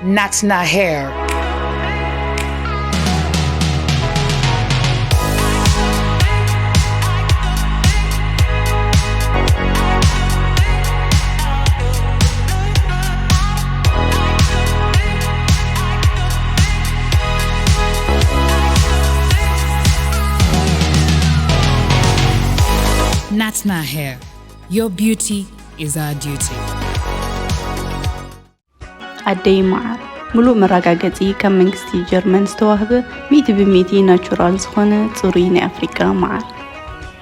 Natna Hair. Natna Hair. Your beauty is our duty. ኣደይ መዓር፣ ምሉእ መረጋገጺ ካብ መንግስቲ ጀርመን ዝተዋህበ ሚእቲ ብሚእቲ ናቹራል ዝኾነ ጽሩይ ናይ ኣፍሪቃ መዓር።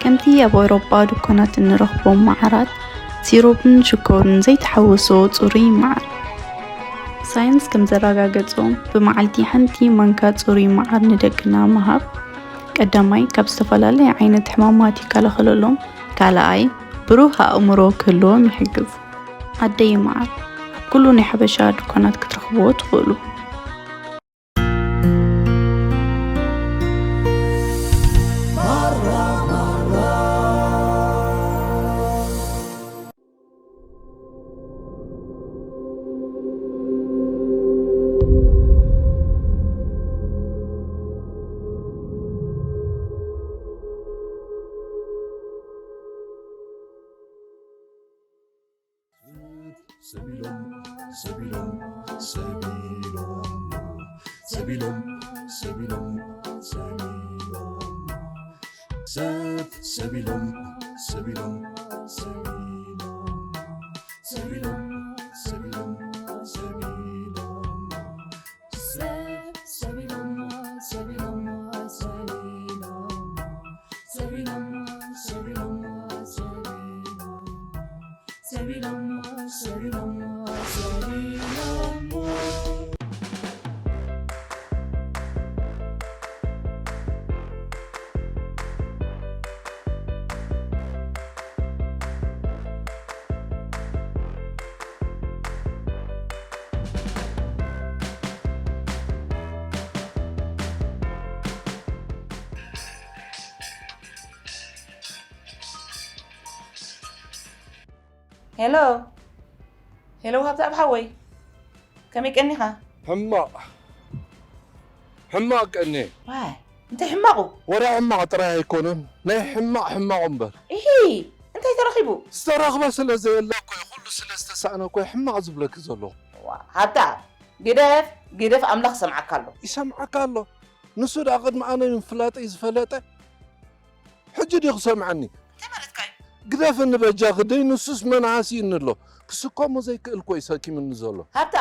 ከምቲ ኣብ ኣውሮጳ ድኳናት እንረኽቦም መዓራት፣ ሲሮፕን ሽኮርን ዘይተሓወሶ ጽሩይ መዓር። ሳይንስ ከም ዘረጋገጾ፣ ብመዓልቲ ሓንቲ ማንካ ጽሩይ መዓር ንደቅና ምሃብ፣ ቀዳማይ ካብ ዝተፈላለየ ዓይነት ሕማማት ይከላኸለሎም፣ ካልኣይ ብሩህ ኣእምሮ ክህልዎም ይሕግዝ። ኣደይ መዓር ኣብ ኩሉ ናይ ሓበሻ ድኳናት ክትረኽብዎ ትኽእሉ። ሰቢሎም ሰቢሎም ሰቢሎም ሰቢሎም ሰቢሎም ሰቢሎም ሰብ ሰቢሎም ሰቢሎም ሰቢሎም ሰቢሎም ሰቢሎም ሰቢሎም ሰብ ሰቢሎም ሰቢሎም ሰቢሎም ሰቢሎም ሰቢሎም ሰቢሎም ሰቢሎም ሰቢሎም ሰቢሎም ሄሎ ሄሎ፣ ሃብተኣብ ሓወይ፣ ከመይ ቀኒኻ? ሕማቕ ሕማቕ ቀኒ። ዋይ፣ እንታይ ሕማቑ? ወረ ሕማቕ ጥራይ ኣይኮነን፣ ናይ ሕማቕ ሕማቑ እምበር። ኢሂ፣ እንታይ ተረኺቡ? ዝተረኽበ ስለ ዘየለ እኮ እዩ፣ ኩሉ ስለ ዝተሳእነ እኮ እዩ ሕማቕ ዝብለኪ ዘለኹ። ዋ፣ ሃብተኣብ፣ ግደፍ ግደፍ፣ ኣምላኽ ይሰምዓካ ኣሎ። ይሰምዓካ ኣሎ። ንሱ ደኣ ቅድሚ ኣነ ምፍላጠይ ዝፈለጠ። ሕጂ ድዩ ክሰምዓኒ? እንታይ ማለትካ እዩ? ግደፍኒ በጃኺ ደይ ንሱስ መን ሃሲዩኒ ኣሎ? ክስከሞ ዘይክእል እኮ እዩ ሰኪምኒ ዘሎ። ሃብታ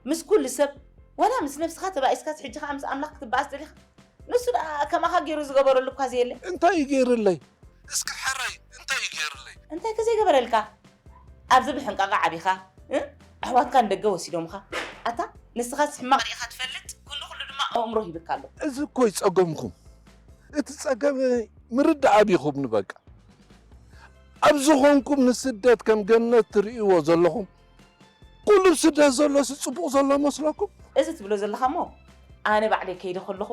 ምስ ኩሉ ሰብ ዋላ ምስ ነብስኻ ተባኢስካስ ሕጂ ኸኣ ምስ ኣምላኽ ክትበኣስ ደሊኻ? ንሱ ደኣ ከማኻ ገይሩ ዝገበረሉ እኳ ዘየለ። እንታይ እዩ ገይርለይ? እስኪ ሕራይ እንታይ እዩ ገይርለይ? እንታይ ከ ዘይገበረልካ? ኣብዚ ብሕንቃቓ ዓቢኻ እ ኣሕዋትካ ንደገ ወሲዶምኻ ኣታ ንስኻስ ሕማቕ ርኢኻ ትፈልጥ ክንዲ ኩሉ ድማ ኣእምሮ ሂብካ ኣሎ። እዚ እኮ እዩ ጸገምኩም። እቲ ጸገም ምርዳእ ኣቢኹምኒ በቃ። ኣብ ዝኾንኩም ንስደት ከም ገነት ትርእይዎ ዘለኹም ኩሉ ኣብ ስደት ዘሎሲ ጽቡቕ ዘሎ መስለኩም? እዚ ትብሎ ዘለኻ እሞ ኣነ ባዕለይ ከይደ ከለኹ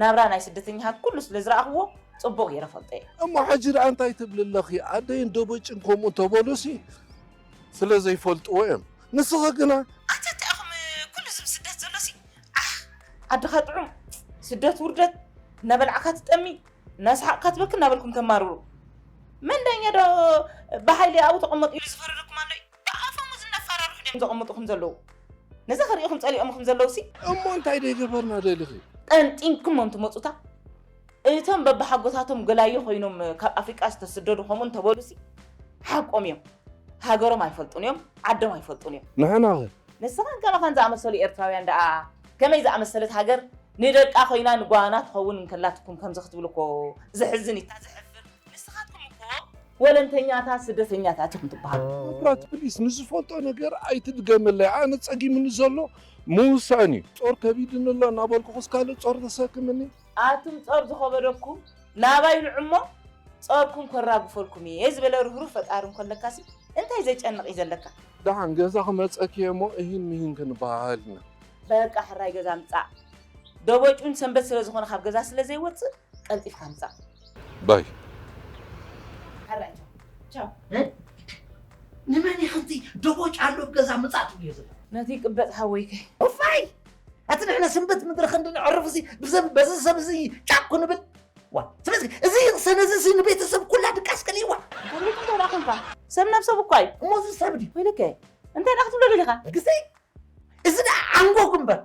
ናብራ ናይ ስደተኛታት ኩሉ ስለ ዝረኣኽዎ ጽቡቕ ገይረ ፈልጦ እየ። እሞ ሕጂ ደኣ እንታይ ትብሊ ኣለኺ? ኣደይን ደቦጭን ከምኡ እንተበሉሲ ስለ ዘይፈልጥዎ እዮም። ንስኺ ግና ኣታ እንታይ ኢኹም ኩሉ እዚ ኣብ ስደት ዘሎሲ ዓኽ ዓድኻ ጥዑም ስደት ውርደት እናበላዕካ ትጠሚ እናሰሓቕካ ትበኪ እናበልኩም ተማርሩ። መን ዳኛ ዶ ብሓይሊ ኣብኡ ተቐመጡ ኢሉ ዝፈረደኩም ኣሎ እዩ? ብኣፎም እዚ እናፋራርሑ ድዮም ዘቐምጡኹም ዘለዉ? ነዚ ክርእኹም ጸሊኦምኹም ዘለዉ ሲ? እሞ እንታይ ደይ ገበርና ደሊኺ? ጠንጢንኩሞም ትመጹታ? እቶም በብሓጎታቶም ገላዩ ኮይኖም ካብ ኣፍሪቃ ዝተሰደዱ ከምኡ እንተበሉ ሲ? ሓቆም እዮም። ሃገሮም ኣይፈልጡን እዮም፣ ዓዶም ኣይፈልጡን እዮም። ንሕና ኸ? ንስኻን ከማኻን ዝኣመሰሉ ኤርትራውያን ደኣ ከመይ ዝኣመሰለት ሃገር ንደቃ ኮይና ንጓና ትኸውን እንከላትኩም ከምዚ ክትብሉ እኮ ዘሕዝን እዩ። እታ ዘሕፍር ንስኻትኩም እኮ ወለንተኛታት ስደተኛታት ኢኹም ትበሃሉ። መብራት ፕሊስ ንዝፈልጦ ነገር ኣይትድገመለይ። ኣነ ጸጊምኒ ዘሎ ምውሳን እዩ። ጾር ከቢድኒ ኣሎ እናበልኩ ክስ ካልእ ጾር ተሰክምኒ። ኣቱም ጾር ዝኸበደኩም ናባይ ንዑ እሞ ጾርኩም ከራግፈልኩም እየ ዝበለ ርህሩህ ፈጣሪ እንከለካሲ እንታይ ዘጨንቕ እዩ ዘለካ? ደሓን ገዛ ክመጸኪ እየ እሞ እሂን ምሂን ክንበሃሃል ኢና። በቃ ሕራይ ገዛ ምጻእ። ደቦጭ እውን ሰንበት ስለ ዝኾነ ካብ ገዛ ስለ ዘይወጽእ ቀልጢፍካ ምጻእ። ባይ። ሕራይ ቻው። ቻው። ንመን ኢኺ እቲ ደቦጭ ኣሎ ኣብ ገዛ ምጻእ ትብልዮ ዘለኺ? ነቲ ቅበጽ ሓወይከ። ኡፋይ ኣቲ ንሕና ሰንበት ምድሪ ክንዲ ንዕርፍ እዚ ብዘብ በዚ ሰብ እዚ ጫኩ ንብል ዋ ስለዚ እዚ ሰነዚ እዚ ንቤተሰብ ኩላ ድቃስ ከልይዋ ከብሪት እንታይ ደኣ ኮንካ? ሰብ ናብ ሰብ እኳ እዩ። እሞ እዚ ሰብ ድዩ? ወይለከ እንታይ ደኣ ክትብሎ ደሊኻ? ግዜ እዚ ደኣ ዓንጎ ግንበር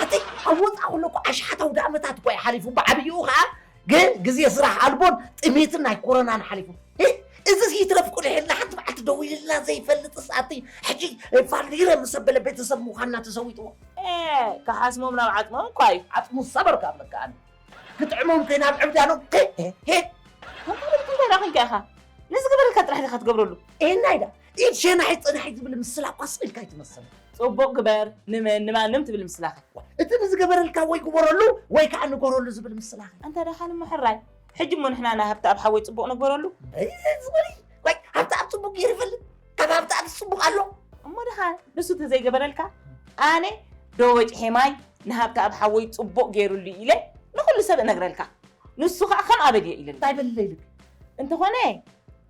ኣቲ ኣብ ወፃ ኩለኩ ኣሽሓት ኣውደ ዓመታት እኳ እዩ ሓሊፉ ብዓብይኡ ከዓ ግን ግዜ ስራሕ ኣልቦን ጥሜትን ናይ ኮረናን ሓሊፉ እዚ ይትረፍ ቁልሕልና ሓንቲ በዓልቲ ደዊልልና ዘይፈልጥ ሳቲ ሕጂ ፋሊረ ምስ ኣበለ ቤተሰብ ምዃንና ተሰዊጥዎ ከሓስሞም ናብ ዓፅሞም እኳ እዩ። ዓፅሙ ሰበር ካብ ለካ ኣነ ክጥዕሞም ከይናብ ዕብዳኖም ሄ እንታይ ደኣ ኮንካ ኢኻ? ንዝገበረልካ ጥራሕ ዲኻ ትገብረሉ? ኤናይ ዳ ኢድ ሸናሒት ፅናሒት ዝብል ምስላ እኳ ስቕ ኢልካ ኣይትመስል። ፅቡቕ ግበር ንመን ንማንም ትብል ምስላኸ። እቲ ንዝገበረልካ ወይ ግበረሉ ወይ ከዓ ንገረሉ ዝብል ምስላኸ። ኣንታ ደሓን እሞ ሕራይ። ሕጂ እሞ ንሕና ንሃብተኣብ ሓወይ ፅቡቕ ንግበረሉ። ኣይ ዝበሊ ወይ ሃብተኣብ ፅቡቕ ገይሩ ይፈልጥ። ካብ ሃብተኣብ ፅቡቕ ኣሎ። እሞ ደሓን ንሱ ተዘይገበረልካ ኣነ ዶ ወጭ ሄማይ ንሃብተኣብ ሓወይ ፅቡቕ ገይሩሉ ኢለ ንኹሉ ሰብ እነግረልካ። ንሱ ከዓ ከም ኣበድ እየ ኢለኒ። እንታይ በልለ ኢልክ? እንተኾነ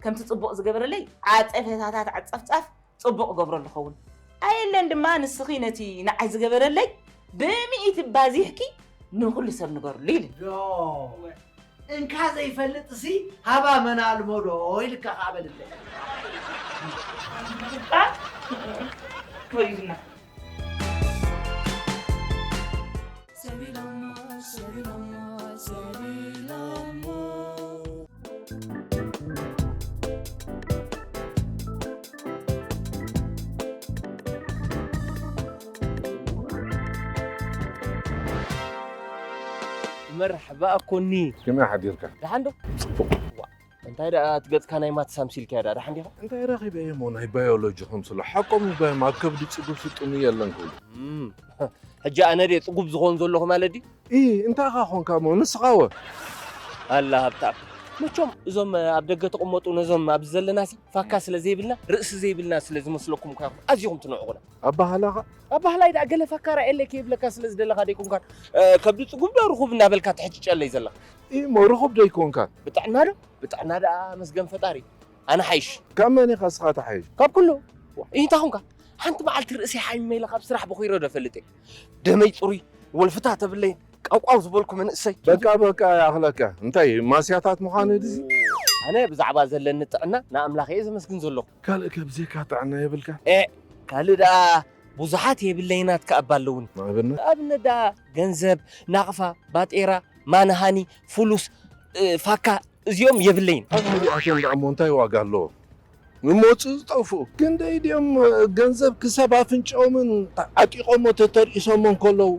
ከምቲ ፅቡቕ ዝገበረለይ ዓፀፈታታት ዓፀፍፃፍ ፅቡቕ እገብሮ ኣለኸውን። ኣየለን ድማ ንስኺ ነቲ ንዓይ ዝገበረለይ ብሚእቲ ባዚሕኪ ንኹሉ ሰብ ንገርሉ ኢልኒ። ዶ እንካ ዘይፈልጥ ሲ ሃባ መናልሞ ዶ ኢልካ ከዓ በልለ። ወይልና መርሓባ ኣኮኒ። ከመይ ሓዲርካ? ደሓን ዶ? ጽቡቕ። እንታይ ደኣ እቲ ገጽካ ናይ ማትስ ኣምሲልካዮ ደኣ ደሓን ዲኻ? እንታይ ረኺበ እየ እሞ ናይ ባዮሎጂ ከምስሎ ሓቆም እባዮም ኣብ ከብዲ ጽጉብ ስጡም የለን ክብሉ። እም፣ ሕጂ ኣነ ድየ ጽጉብ ዝኾን ዘለኹ ማለት ድዩ? ኢ እንታይ ኢኻ ኾንካ እሞ ንስኻ ወ? ኣላ ሃብታም። መቸም እዞም ኣብ ደገ ተቐመጡ ነዞም ኣብዚ ዘለናሲ ፋካ ስለ ዘይብልና ርእሲ ዘይብልና ስለ ዝመስለኩም እኳ ኢኹም ኣዚኹም ትንዕቑና። ኣባህላኻ ኣባህላይ ደኣ ገለ ፈካራ ኤለ ከይብለካ ስለ ዝደለኻ ደይኮንካን እ፣ ከብዲ ጽጉብ ዶ ርኹብ እናበልካ ትሕጭጨለይ ዘለኻ? እሞ ርኹብ ደይኮንካ? ብጥዕና ዶ? ብጥዕና ደኣ መስገን ፈጣሪ ኣነ ሓይሽ። ካብ መን ኢኻ እስኻ ትሓይሽ? ካብ ኩሉ። እንታይ ኾንካ? ሓንቲ መዓልቲ ርእሲ ሓሚመ ኢለ ካብ ስራሕ በኺረ ዶ ፈልጥ እየ? ደመይ ጽሩይ ወልፍታ ተብለይ ቃውቃው ዝበልኩ መንእሰይ። በቃ በቃ ይኣኽለካ። እንታይ ማስያታት ምዃኑ ድዚ? ኣነ ብዛዕባ ዘለኒ ጥዕና ንኣምላኽ እየ ዘመስግን ዘለኹ። ካልእ ከብዜካ ጥዕና የብልካ? ኤዕ ካልእ ደኣ ብዙሓት የብለይ ናትካ እባ ኣለውኒ። ንኣብነት? ንኣብነት ደኣ ገንዘብ፣ ናቕፋ፣ ባጤራ፣ ማንሃኒ፣ ፍሉስ፣ እ፣ ፋካ እዚኦም የብለይን። ኣታ እዚኣቶም ደኣ እሞ እንታይ ዋጋ ኣለዎም? ንመፁ ዝጠፍኡ ክንደይ ድዮም ገንዘብ ክሳብ ኣፍንጭኦምን ዓጢቖሞ ተተርኢሶሞ እንከለዉ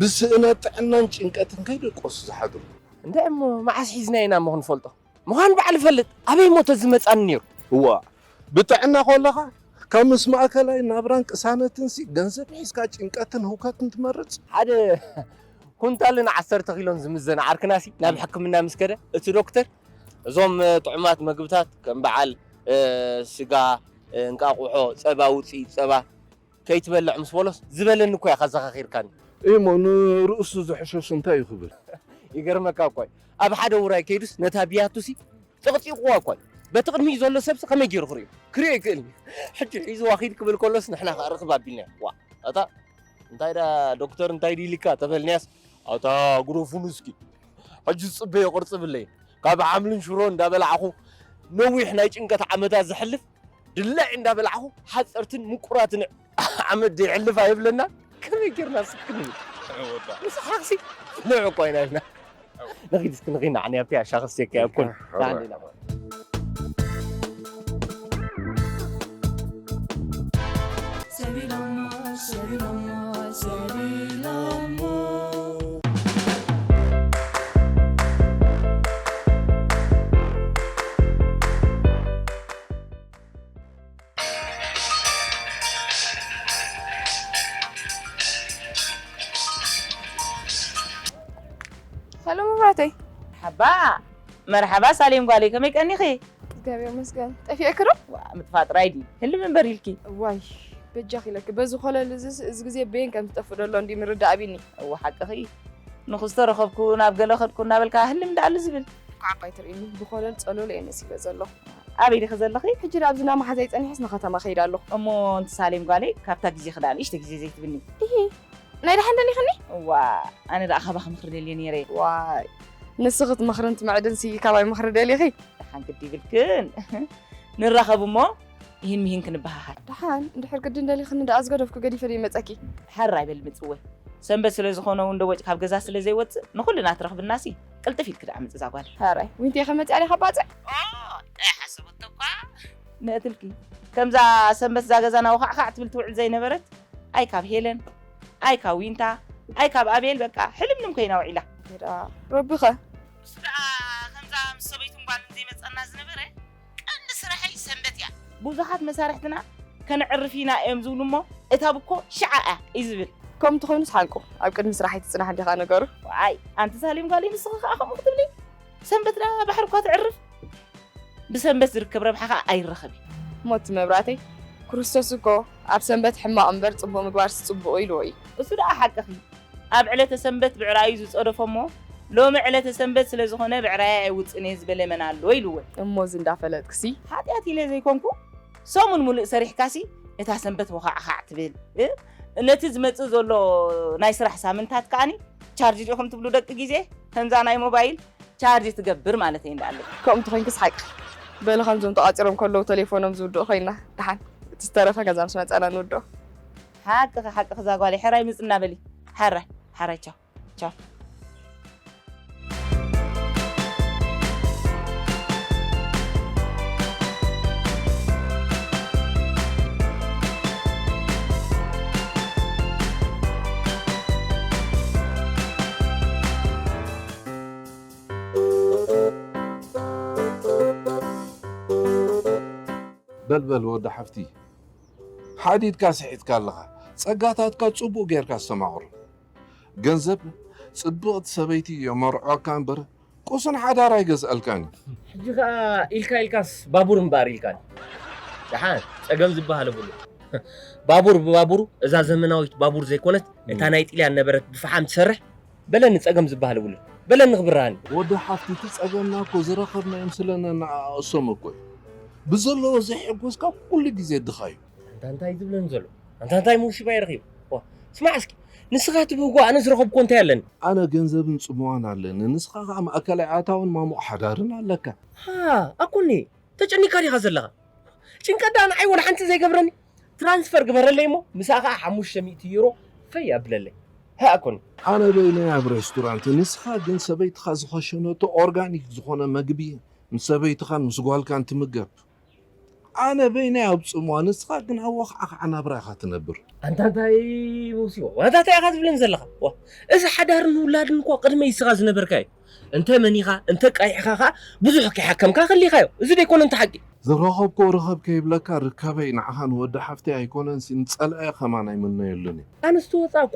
ብስእነት ጥዕናን ጭንቀትን ከይደቆሱ ዝሓድሩ። እንድዒ እሞ መዓስ ሒዝና ኢና እሞ ክንፈልጦ? ምዃን ባዕሉ ይፈልጥ ኣበይ እሞ ተዝመፃኒ ነይሩ። እዋእ ብጥዕና ከለኻ ካብ ምስ ማእከላይ ናብራን ቅሳነትንሲ ገንዘብ ሒዝካ ጭንቀትን ህውከትን ትመርፅ? ሓደ ኩንታልን ዓሰርተ ኪሎን ዝምዘን ዓርክናሲ ናብ ሕክምና ምስ ከደ እቲ ዶክተር እዞም ጥዑማት መግብታት ከም በዓል ስጋ፣ እንቃቑሖ፣ ጸባ፣ ውጽኢት ጸባ ከይትበልዕ ምስ በሎስ ዝበለኒ እኮ ኢኻ ኣዘኻኺርካኒ። እሞ ንርእሱ ዝሕሸሽ እንታይ እዩ ክብል? ይገርመካ እኮ እዩ። ኣብ ሓደ ውራይ ከይዱስ ነታ ቢያቱሲ ጸቕጢቑዋ እኮ እዩ። በቲ ቅድሚኡ ዘሎ ሰብሲ ከመይ ገይሩ ክርእዮ? ክርእዮ ኣይክእልን እዩ። ሕጂ ሒዝዋ ኺድ ክብል ከሎስ ንሕና ከኣ ርኽብ ኣቢልናዮ። ዋእ ኣታ እንታይ ደኣ ዶክተር እንታይ ድዩ ኢልካ ተበልንያስ ኣታ ግደፉኒ እስኪ። ሕጂ ዝጽበዮ ቅርጺ የብለይን። ካብ ሓምልን ሽሮ እንዳበላዕኹ ነዊሕ ናይ ጭንቀት ዓመታት ዘሕልፍ ድላዕ እንዳበላዕኹ ሓጸርትን ምቁራትን ዓመት ደይሕልፍ ኣይብለና ከመይ ጌርና ስክን ንብል? ንስሓቕሲ ንዕ እኮ ኢና ኢልና ንኺድ እስኪ ንኺድ ንዓኒ ኣብቲ ኣሻኽስቴካ እኮን ንዓኒ ኢና ማለት ሄሎ መብራተይ። ሓባ መርሓባ ሳሌም ጓለይ ከመይ ቀኒኺ? እግዚኣብሔር ይመስገን። ጠፊእኪ ዶ? ዋ ምጥፋእ ጥራይ ድዩ ህልም እምበር ኢልኪ። እዋይ በጃኺ ኢለኪ በዚ ኮለል እዝስ እዚ ግዜ በየን ከም ትጠፍእ ደሎ እንዲ ምርዳእ ኣቢኒ። እወ ሓቅኺ እዩ። ንኹስ ተረኸብኩ ናብ ገለ ከድኩ እናበልካ ህልም ደኣሉ ዝብል። ኳዕ ኣይትርእይኒ፣ ብኮለል ጸሎሎ እየ መሲለ ዘለኹ። ኣበይ ዲኺ ዘለኺ? ሕጂ ዳኣ ኣብዚ ናብ መሓዛይ ጸኒሐስ ንኸተማ ከይድ ኣለኹ። እሞ እንቲ ሳሌም ጓለይ፣ ካብታ ግዜ ክዳን እሽተ ግዜ ዘይትብኒ? እሂ፣ ናይ ደሓን ደሊኽኒ? እዋ፣ ኣነ ደኣ ካባኺ ምኽሪ ደልየ ነይረ። ዋይ፣ ንስኺ ትመኽርን ትምዕድን ሲ ካባይ ምኽሪ ደሊኺ? ደሓን ግዲ ይብልክን። ንራኸብ እሞ ይህን ምሂን ክንበሃሃል። ደሓን፣ እንድሕር ግድን ደሊኽኒ ደኣ ዝገደፍኩ ገዲፈ ደይመጸኪ። ሕራይ በሊ ምጽወይ። ሰንበት ስለ ዝኾነ እውን ዶ ወጭ ካብ ገዛ ስለ ዘይወጽእ ንኹልና ትረኽብናሲ ቅልጥፍ ኢልኪ ደኣ ምጽእ እዛ ጓል። ሕራይ፣ ዊንቴ ከመጽኣ ዲኻ ባጽዕ? ኦ፣ ኣይሓሰበቶ እኳ። ንእትልኪ ከምዛ ሰንበት እዛ ገዛና ወኻዕኻዕ ትብል ትውዕል ዘይነበረት፣ ኣይ ካብ ሄለን፣ ኣይ ካብ ዊንታ፣ ኣይ ካብ ኣቤል፣ በቃ ሕልምልም ኮይና ውዒላ። ደኣ ረቢ ኸ? እሱ ደኣ ከምዛ ምስ ሰበይቱን ጓልን ዘይመጸና ዝነበረ ቀንዲ ስራሐይ ሰንበት እያ። ብዙሓት መሳርሕትና ከነዕርፍ ኢና እዮም ዝብሉ እሞ እታ ብኮ ሽዓ እያ እዩ ዝብል። ከምኡ እንተኾይኑስ ሓንቁ ኣብ ቅድሚ ስራሕ ኣይትጽናሕ እንዲኻ ነገሩ። ዋይ ኣንቲ ሳሌም ጓለይ ንስኺ ከኣ ከምኡ ክትብሊ? ሰንበት ደኣ ባሕሪ እኳ ትዕርፍ ብሰንበት ዝርከብ ረብሓ ከኣ ኣይረኸብ እዩ። ሞቲ መብራተይ፣ ክርስቶስ እኮ ኣብ ሰንበት ሕማቕ እምበር ጽቡቕ ምግባርስ ጽቡቕ ኢልዎ እዩ። እሱ ደኣ ሓቅኺ። ኣብ ዕለተ ሰንበት ብዕራዩ ዝጸደፎ እሞ ሎሚ ዕለተ ሰንበት ስለ ዝኾነ ብዕራይ ኣይውጽእን እየ ዝበለ መን ኣሎ ኢልዎ። እሞ እዚ እንዳፈለጥክሲ? ሓጢኣት ኢለ ዘይኮንኩ ሰሙን ሙሉእ ሰሪሕካሲ እታ ሰንበት ወኻዕኻዕ ትብል እ? ነቲ ዝመጽእ ዘሎ ናይ ስራሕ ሳምንታት ከኣኒ ቻርጅ ዲኹም ትብሉ ደቂ ግዜ ከምዛ ናይ ሞባይል ቻርጅ ትገብር ማለት እየ እንዳኣለ። ከምኡ እንተኾይንክስ ሓቂ። በሊ ከምዞም ተቋጺሮም ከለዉ ተሌፎኖም ዝውድኡ ኮይና። ደሓን እቲ ዝተረፈ ገዛ ምስ መጻና ንውድኦ። ሓቅኺ ሓቅኺ እዛ ጓለይ ሕራይ ምጽና በሊ። ሕራይ ሕራይ ቻው ቻው። በል በል ወዲ ሓፍቲ፣ ሓዲድካ ስሒትካ ኣለኻ። ጸጋታትካ ጽቡቕ ጌርካ ኣስተማቕሮ። ገንዘብ ጽብቕቲ ሰበይቲ የመርዖካ እምበር ቁሱን ሓዳር ኣይገዝኣልካን እዩ። ሕጂ ኸኣ ኢልካ ኢልካስ ባቡር እምበኣር ኢልካኒ። ደሓን ጸገም ዝበሃል የብሉ። ባቡር ብባቡሩ እዛ ዘመናዊት ባቡር ዘይኮነት እታ ናይ ጥልያን ነበረት ብፈሓም ትሰርሕ በለኒ ጸገም ዝበሃል የብሉ። በለኒ ክብርሃኒ። ወዲ ሓፍቲ እቲ ጸገምና እኮ ዝረኸብናዮም ስለ ነነኣእሶም እኮ እዩ። ብዘለዎ ዘይሕጎስካ ኩሉ ግዜ ድኻ እዩ። ኣንታ እንታይ ዝብለኒ ዘሎ? ኣንታ እንታይ ሙሲባ ይረኺቡ? ዋ፣ ስማዕ እስኪ፣ ንስኻ ትብህጎ ኣነ ዝረኸብኮ እንታይ ኣለኒ? ኣነ ገንዘብን ጽምዋን ኣለኒ፣ ንስኻ ኸኣ ማእከላይ ኣታውን ማሙቕ ሓዳርን ኣለካ። ሃ፣ ኣኮኒ፣ ተጨኒካ ዲኻ ዘለኻ? ጭንቀት ደኣ ንዓይ ወላ ሓንቲ ዘይገብረኒ? ትራንስፈር ግበረለይ እሞ፣ ምሳኣ ኸኣ ሓሙሽተ ሚእቲ ዩሮ ፈይ ኣብለለይ። ሃ፣ ኣኮኒ። ኣነ በይነይ ኣብ ሬስቶራንት፣ ንስኻ ግን ሰበይትኻ ዝኸሸነቶ ኦርጋኒክ ዝኾነ መግቢ ምስ ሰበይትኻን ምስ ጓልካን ትምገብ። ኣነ በይነይ ኣብ ጽምዋ፣ ንስኻ ግን ኣብ ወኽዓኽዓ ናብራ ኢኻ ትነብር። ኣንታ እንታይ ሙሲባ፣ ዋላ እንታይ ኢኻ ትብለኒ ዘለኻ? ዋ፣ እዚ ሓዳርን ውላድን እኮ ቅድመይ ንስኻ ዝነበርካ እዩ። እንተ መኒኻ፣ እንተ ቃይሕኻ ኸኣ ብዙሕ ከይሓከምካ ከሊኻዮ። እዚ ደይኮነ እንተ ሓቂ? ዝረኸብኮ ርኸብ ከይብለካ ርከበይ፣ ንዓኻ ንወዲ ሓፍተይ ኣይኮነንሲ ንጸልኣየ ከማን ኣይምነየሉን እየ። ኣንስቲ ወጻ እኮ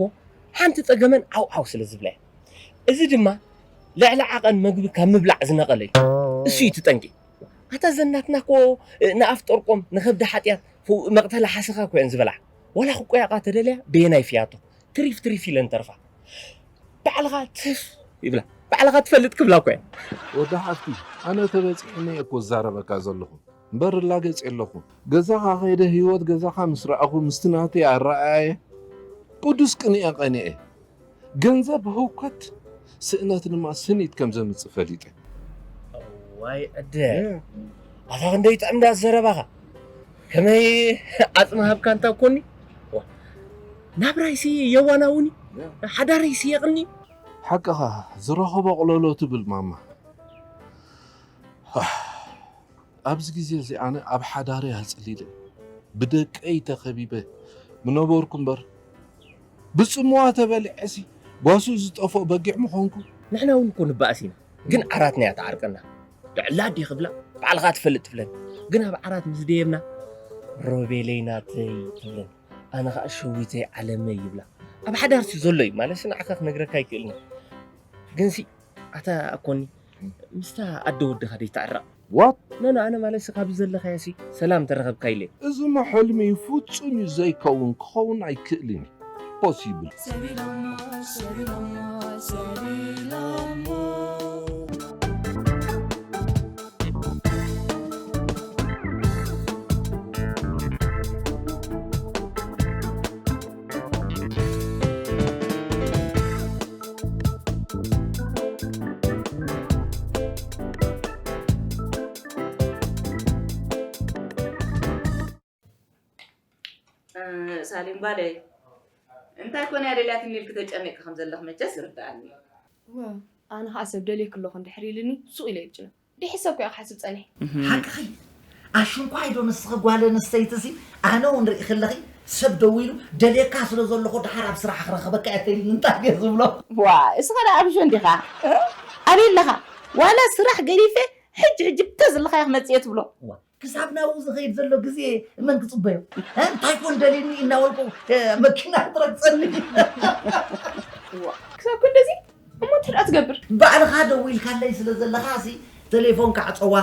ሓንቲ ጸገመን ዓው ዓው ስለ ዝብላ እየን። እዚ ድማ ልዕሊ ዓቐን መግቢ ካብ ምብላዕ ዝነቐለ እዩ። እሱ እዩ እቲ ጠንቂ። ኣታ ዘን ናትና እኮ ንኣፍ ጠርቆም ንኸብዲ ሓጢኣት መቕተሊ ሓሰኻ እኮ እየን ዝበልዓ። ዋላ ክቆያቓ ተደልያ በየናይ ፍያቶ ትሪፍ ትሪፍ ኢለን ተርፋ። ባዕልኻ ትፍ ይብላ፣ ባዕልኻ ትፈልጥ ክብላ እኮ እየን። ወዲ ሓፍቲ፣ ኣነ ተበጺሕኒ እየ እኮ ዝዛረበካ ዘለኹ እምበር እላገጽ የለኹ። ገዛኻ ከይደ ህይወት ገዛኻ ምስ ረኣኹ ምስቲ ናተይ ኣረኣእየ ቅዱስ ቅንኤ ቀኒኤ። ገንዘብ ህውከት፣ ስእነት ድማ ስኒት ከም ዘምጽእ ፈሊጠ። ዋይ ዕደ። እ። ኣታ ክንደይ ጥዕም ዳኣ ዘረባኻ። ከመይ ዓጽሚ ሃብካ እንታ ኮኒ? ዋ። ናብራይሲ የዋናውኒ። እ። ሓዳረይሲ የቕኒ። ሓቅኻ፣ ዝረኸቦ ኣቕለሎ ትብል ማማ። ኣህ። ኣብዚ ግዜ እዚ ኣነ ኣብ ሓዳረይ ኣጽሊለ፣ ብደቀይ ተኸቢበ ምነበርኩ እምበር፣ ብጽምዋ ተበሊዐሲ ጓሱ ዝጠፍኦ በጊዕ ምኾንኩ። ንሕና እውን እኮ ንበኣስ ኢና፣ ግን ዓራትና እያ ትዓርቀና። ልዕሊ ኣዴ ክብላ፣ ባዕልኻ ትፈልጥ ትብለኒ። ግን ኣብ ዓራት ምስ ደየብና፣ ሮቤለይ ናተይ ትብለኒ። ኣነ ኸኣ ሸዊተይ ዓለመይ ይብላ። ኣብ ሓዳርሲ ዘሎ እዩ፣ ማለትሲ ንዓኻ ክነግረካ ኣይክእልን እየ። ግንሲ፣ ኣታ ኣኮኒ፣ ምስታ ኣደ ወድኻ ደይትዕረቕ? ዋት? ነነ፣ ኣነ ማለትሲ ካብዚ ዘለኻዮሲ ሰላም ተረኸብካ ኢለ። እዚ እሞ ሕልሚ እዩ፣ ፍጹም እዩ ዘይከውን፣ ክኸውን ኣይክእልን እዩ። ፖሲብል። ሰቢሎሞ፣ ሰቢሎሞ፣ ሰቢሎሞ። ሳሌም ጓለይ፣ እንታይ ኮነ እያ ደልያትኒ ኢልኪ ተጨኒቕኪ ከም ዘለኺ መቸስ ይርድኣኒ። እወ፣ ኣነ ኸዓ ሰብ ደልየኪ ኣለኹ እንድሕር ኢሉኒ ሱቕ ኢለ ይጭነቕ። ድሕሪ ሰብ ኮ እየ ክሓስብ ጸኒሐ። ሓቅኺ። ኣሽንኳይ ዶ ንስኺ ጓል ኣንስተይቲ ሲ፣ ኣነ እውን ርኢ ከለኺ ሰብ ደዊሉ ደልየካ ስለ ዘለኹ ደሓር ኣብ ስራሕ ክረኽበካ እየ ተይልኒ እንታይ ድየ ዝብሎ? ዋ፣ እስኻ ደኣ ኣብሾ እንዲኻ? እ? ኣበይ ኣለኻ? ዋላ ስራሕ ገዲፈ ሕጂ ሕጂ ብተዝለኻዮ ክመጽእ እየ ትብሎ? ዋ፣ ክሳብ ናብኡ ዝኸይድ ዘሎ ግዜ መን ክጽበዮ? እ? እንታይ ኮን ደልየኒ እናበልኩ፣ እ፣ መኪና ክትረግጸኒ? ዋ፣ ክሳብ ክንደዚ እሞ እንታይ ደኣ ትገብር? ባዕልኻ ደዊልካለይ ስለ ዘለኻ ሲ፣ ቴሌፎን ክዓጸዋ፣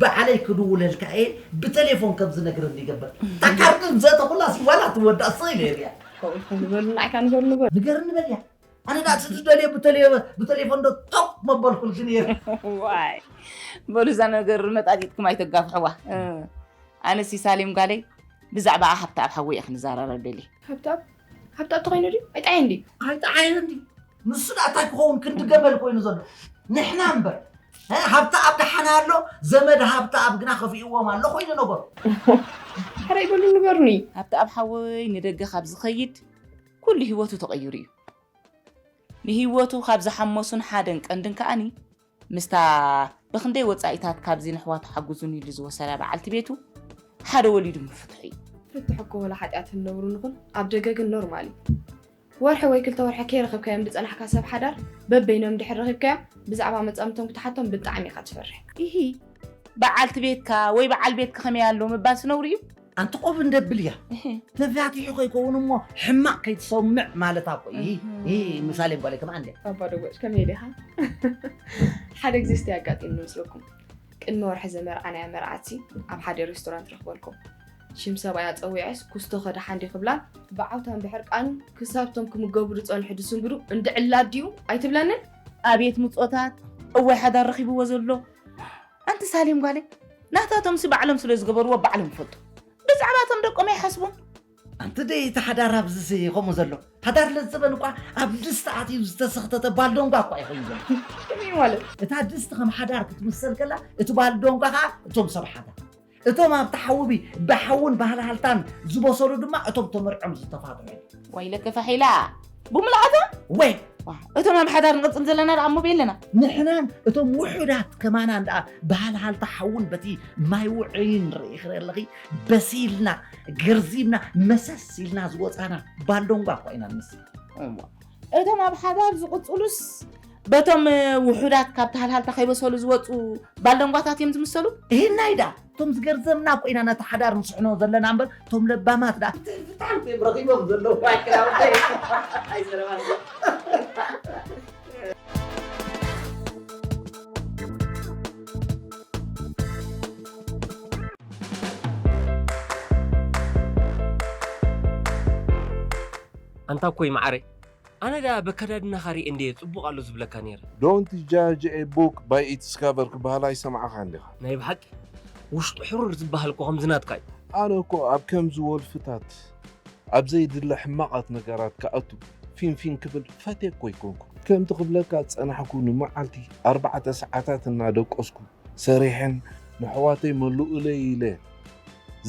ባዕለይ ክድውለልካ እየ፣ ብቴሌፎን ከም ዝነግረኒ ይገብር። እታ ካርድ ዘእተኹላ ሲ ዋላ ትወዳእ ስቕ ኢለ እየ። ከምኡ ኢልኩም ንበሉ፣ ንዓካ ንገሩ ንበሉ። ንገርኒ በልያ። ኣነ ደኣ እቲ ዝደልዮ ብቴሌ-፣ ብቴሌፎን ዶ ቶፕ መበልኩልኪ ነይረ። ዋይ፣ በሉ እዛ ነገር መጣጢጥኩም ኣይተጋፍሕዋ። እ፣ ኣነሲ ሳሌም ጓለይ ብዛዕባ ሃብተኣብ ሓወይ እየ ክንዘራረብ ደልየ። ሃብተኣብ? ሃብተኣብ ተኾይኑ ድዩ? ኣይጠዓየን ድዩ? ኣይጠዓየን ድዩ? ንሱ ደኣ እንታይ ክኸውን ክንዲ ገመል ኮይኑ ዘሎ? ንሕና እምበር። እ፣ ሃብተኣብ ደሓን ኣሎ፣ ዘመድ ሃብተኣብ ግና ከፊእዎም ኣሎ ኮይኑ ነገሩ። ሕራይ በሉ ንገሩኒ። ሃብተኣብ ሓወይ ንደገ ካብ ዝኸይድ ኩሉ ህይወቱ ተቐይሩ እዩ። ንህይወቱ ካብ ዝሓመሱን ሓደን ቀንድን ከኣኒ ምስታ ብኽንደይ ወጻኢታት ካብዚ ንሕዋቱ ሓግዙኒ ኢሉ ዝወሰዳ በዓልቲ ቤቱ ሓደ ወሊዱ ምፍትሑ እዩ። ፍትሕ እኮ ወላ ሓጢኣት ንነብሩ ንኹን ኣብ ደገ ግን ኖርማል እዩ። ወርሒ ወይ ክልተ ወርሒ ከይረኸብካዮም ዝጸናሕካ ሰብ ሓዳር በበይኖም ድሕር ረኺብካዮም ብዛዕባ መጻምቶም ክትሓቶም ብጣዕሚ ኢኻ ትፈርሕ። ኢሂ፣ በዓልቲ ቤትካ ወይ በዓል ቤትካ ከመይ ኣሎ ምባልስ ነውሪ እዩ? ኣንቲ ቆብ እንደብል እያ። እህ። ተፋቲሑ ከይከውን እሞ ሕማቕ ከይትሰምዕ ማለት ኣኮ። ይሂ፣ እህ። ይሂ ምሳሌ ጓለይ ከማን እንደ። ኣባ ደወጭ ከመይ ዲኻ? ሓደ ግዜ እስቲ ኣጋጢሙ ንመስለኩም። ቅድሚ ወርሒ ዘመርዓናያ መርዓትሲ ኣብ ሓደ ሬስቶራንት ረኽበልኩም። ሽም ሰብኣያ ጸዊዐስ ኩስቶ ከደሓ እንዲ ክብላን ብዓውታን ብሕርቃኑ ክሳብቶም ክምገቡ ዝጸንሑ ዝስንብዱ እንድዕላ ድዩ ኣይትብለንን? ኣቤት ምጾታት፣ እዋይ ሓዳር ረኺብዎ ዘሎ። ኣንቲ ሳሌም ጓለይ፣ ናታቶምሲ ባዕሎም ስለ ዝገበርዎ ባዕሎም ይፈልጡ። ብዛዕባቶም ደቆም ኣይሓስቡን። ኣንቲ ደይ እቲ ሓዳር ኣብዚ ሲ ከምኡ ዘሎ። ሓዳር ለዘበን እኳ ኣብ ድስቲ ኣትዩ ዝተሰኽተተ ባልዶንጓ እኳ ይኸውን ዘሎ። ከመይ ማለት? እታ ድስቲ ከም ሓዳር ክትምሰል ከላ፣ እቲ ባልዶንጓ ኸዓ እቶም ሰብ ሓዳር። እቶም ኣብቲ ሓዊ ብሓውን ባህልሃልታን ዝበሰሉ ድማ እቶም ተመርዖም ዝተፋትሑ። ወይለከ ፋሒላ፣ ብሙልኣታ? ወይ! ዋ፣ እቶም ኣብ ሓዳር ንቕጽል ዘለና ደኣ እሞ ቤለና። ንሕናን እቶም ውሑዳት ከማናን ደኣ ባህልሃልታ ሓውን በቲ ማይ ውዑይን ርኢኺ ኣለኺ፣ በሲልና፣ ገርዚምና፣ መሰስ ኢልና ዝወጻና ባልዶንጓ እኳ ኢና ንመስል። እሞ፣ እቶም ኣብ ሓዳር ዝቕጽሉስ በቶም ውሑዳት ካብቲ ሃልሃልታ ከይበሰሉ ዝወጹ ባልደንጓታት እዮም ዝምሰሉ? እሂናይ ደኣ፣ እቶም ዝገርዘምና እኮ ኢና ነቲ ሓዳር ንስሕኖ ዘለና እምበር፣ እቶም ለባማት ደኣ ብጣዕሚ እዮም ረኺቦም ዘለዉ። ኣይክላውተይ። ኣይዘረባን። ኣንታ እኮይ መዓረይ፣ ኣነ ደኣ በከዳድናኻ ሪኤ እንድየ ጽቡቕ ኣሎ ዝብለካ ነይረ። Don't judge a book by its cover ክበሃል ኣይሰማዕኻን ዲኻ? ናይ ብሓቂ ውሽጡ ሕሩር ዝበሃል እኮ ከምዚ ናትካ እዩ። ኣነ እኮ ኣብ ከምዚ ወልፍታት፣ ኣብ ዘይድለ ሕማቓት ነገራት ክኣቱ ፊንፊን ክብል ፈትየ እኮ ኣይኮንኩን። ከምቲ ክብለካ ዝጸናሕኩ ንመዓልቲ ኣርባዕተ ሰዓታት እናደቀስኩ ሰሪሐን ንኣሕዋተይ መልኡለይ ኢለ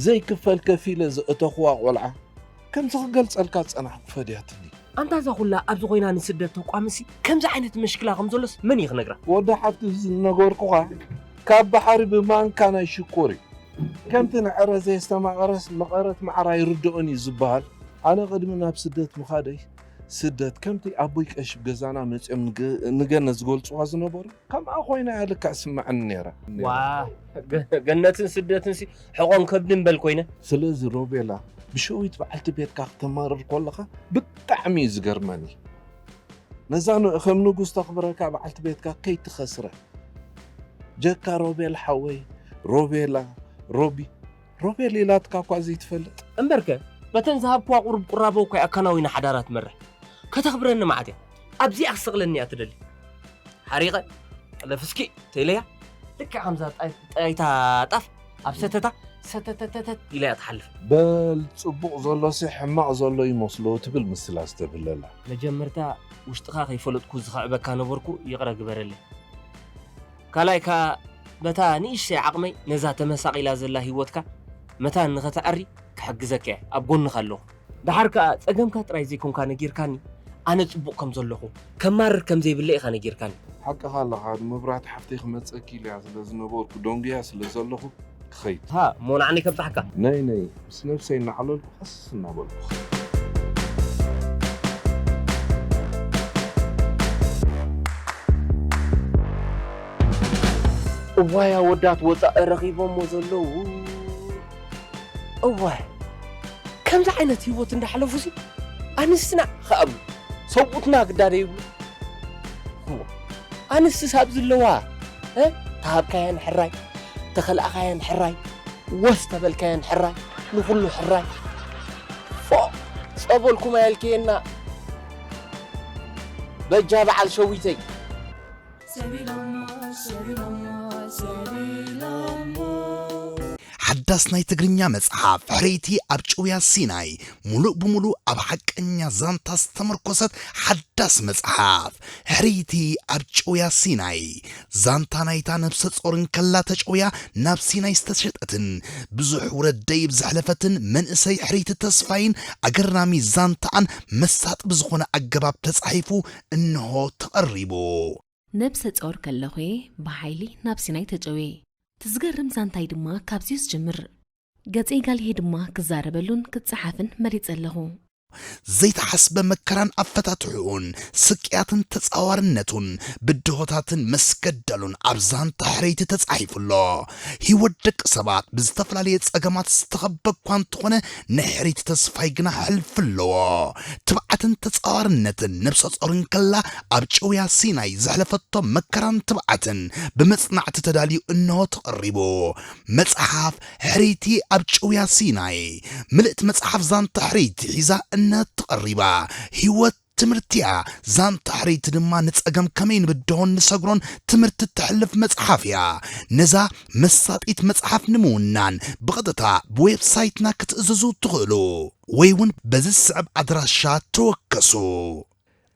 ዘይክፈል ከፊለ ዘእተኹዋ ቆልዓ ከምዚ ክገልጸልካ ዝጸናሕኩ ፈድያትኒ። ኣንታ እዛ ኩላ ኣብዚ ኮይና ንስደት ተቋምሲ ከምዚ ዓይነት መሽክላ ከም ዘሎስ መን እዩ ክነግራ? ወዲ ሓፍቲ ዝነገርኩኻ ካብ ባሕሪ ብማንካ ናይ ሽኮር እዩ። ከምቲ ንዕረ ዘየስተማቐረስ መቐረት መዓር ኣይርድኦን እዩ ዝበሃል። ኣነ ቅድሚ ናብ ስደት ምኻደይ ስደት ከምቲ ኣቦይ ቀሺ ገዛና መጺኦም ንገ-፣ ንገነት ዝገልጽዋ ዝነበሩ ከምኣ ኮይና እያ ልክዕ ስምዓኒ ነይራ። ዋ፣ ገ-፣ ገነትን ስደትንሲ ሕቖን ከብድን በል ኮይነ። ስለዚ ሮቤላ፣ ብሸዊት በዓልቲ ቤትካ ክተማርር ከለኻ ብጣዕሚ እዩ ዝገርመኒ። ነዛ ን-፣ ከም ንጉስ ተኽብረካ በዓልቲ ቤትካ ከይትኸስረ። ጀካ ሮቤል ሓወይ፣ ሮቤላ፣ ሮቢ፣ ሮቤል ኢላትካ እኳ ዘይትፈልጥ። እምበርከ፣ በተን ዝሃብክዋ ቁሩብ ቁራቦ እኳ ኣከናዊና ሓዳራ ትመርሕ። ከተኽብረኒ መዓት እያ። ኣብዚኣ ክሰቕለኒ እያ ትደሊ። ሓሪቐ፣ ጠለፍ እስኪ፣ ተኢለያ፣ ልክዕ ከምዛ ጣይ-፣ ጣይታ ጣፍ ኣብ ሰተታ፣ ሰተተተተት ኢላ እያ ትሓልፍ። በል፣ ጽቡቕ ዘሎሲ ሕማቕ ዘሎ ይመስሎ ትብል ምስላ ዝተብህለላ። መጀመርታ ውሽጥኻ ከይፈለጥኩ ዝኸዕበካ ነበርኩ፣ ይቕረ ግበረለይ። ካልኣይ ከኣ፣ በታ ንእሽተይ ዓቕመይ ነዛ ተመሳቒላ ዘላ ህይወትካ መታን ንኸተዐሪ ክሕግዘካ እየ፣ ኣብ ጎንኻ ኣለኹ። ደሓር ከኣ ጸገምካ ጥራይ ዘይኮንካ ነጊርካኒ፣ ኣነ ጽቡቕ ከም ዘለኹ፣ ከማርር ከም ዘይብለ ኢኻ ነጊርካኒ። ሓቅኻ ኣለኻ፣ መብራህቲ ሓፍተይ ክመጸኪ ኢለያ ስለ ዝነበርኩ፣ ደንጉያ ስለ ዘለኹ ክኸይድ። ሃ፣ እሞ ንዓኒ ከብጽሓካ። ነይ ነይ፣ ምስ ነብሰይ እናዕለልኩ ቀስ እናበልኩ። እዋይ ኣወዳት ወፃኢ ረኺቦሞ ዘለዉ። እዋይ፣ ከምዚ ዓይነት ህይወት እንዳሕለፉሲ ኣንስትና ከኣ ሰብኡትና ግዳደ ይብሉ። እሞ ኣንስትስ ኣብዚ ኣለዋ፣ እ? ተሃብካየን ሕራይ፣ ተኸላእካየን ሕራይ፣ ወስ ተበልካየን ሕራይ፣ ንኹሉ ሕራይ። ፎእ፣ ጸበልኩም ኣየልክየና። በጃ በዓል ሸዊተይ። ሓዳስ ናይ ትግርኛ መጽሓፍ ሕርይቲ ኣብ ጭውያ ሲናይ፣ ሙሉእ ብሙሉእ ኣብ ሓቀኛ ዛንታ ዝተመርኮሰት ሓዳስ መጽሓፍ። ሕርይቲ ኣብ ጭውያ ሲናይ፣ ዛንታ ናይታ ነብሰ ጾር እንከላ ተጨውያ ናብ ሲናይ ዝተሸጠትን ብዙሕ ውረድ ደይብ ዘሕለፈትን መንእሰይ ሕርይቲ ተስፋይን ኣገራሚ ዛንታኣን መሳጢ ብዝኾነ ኣገባብ ተጻሒፉ እንሆ ተቐሪቡ። ነብሰ ጾር ከለኹ'የ ብሓይሊ ናብ ሲናይ ተጨውየ። እቲ ዝገርም ዛንታይ ድማ ካብዚ'ዩ ዝጅምር። ገጸይ ጋልሄ ድማ ክዛረበሉን ክጸሓፍን መሪጸ ኣለኹ። ዘይተሓስበ መከራን ኣፈታትሕኡን፣ ስቅያትን ተጻዋርነቱን፣ ብድሆታትን መስገደሉን ኣብ ዛንታ ሕርይቲ ተጻሒፉ ኣሎ። ህይወት ደቂ ሰባት ብዝተፈላለየ ጸገማት ዝተኸበ እኳ እንተኾነ፣ ናይ ሕርይቲ ተስፋይ ግና ሕልፊ ኣለዎ። ትብዓትን ተጻዋርነትን ነብሰ ጾር እንከላ ኣብ ጭውያ ሲናይ ዘሕለፈቶ መከራን ትብዓትን ብመጽናዕቲ ተዳልዩ እንሆ ተቐሪቡ። መጽሓፍ ሕርይቲ ኣብ ጭውያ ሲናይ። ምልእቲ መጽሓፍ ዛንታ ሕርይቲ ሒዛ እንሆ ተቐሪባ። ህይወት ትምህርቲ'ያ። ዛንታ ሕርይቲ ድማ ንጸገም ከመይ ንብድሆን ንሰግሮን ትምህርቲ እተሕልፍ መጽሓፍ እያ። ነዛ መሳጢት መጽሓፍ ንምውናን ብቐጥታ ብዌብሳይትና ክትእዝዙ ትኽእሉ ወይ እውን በዚ ዝስዕብ ኣድራሻ ተወከሱ።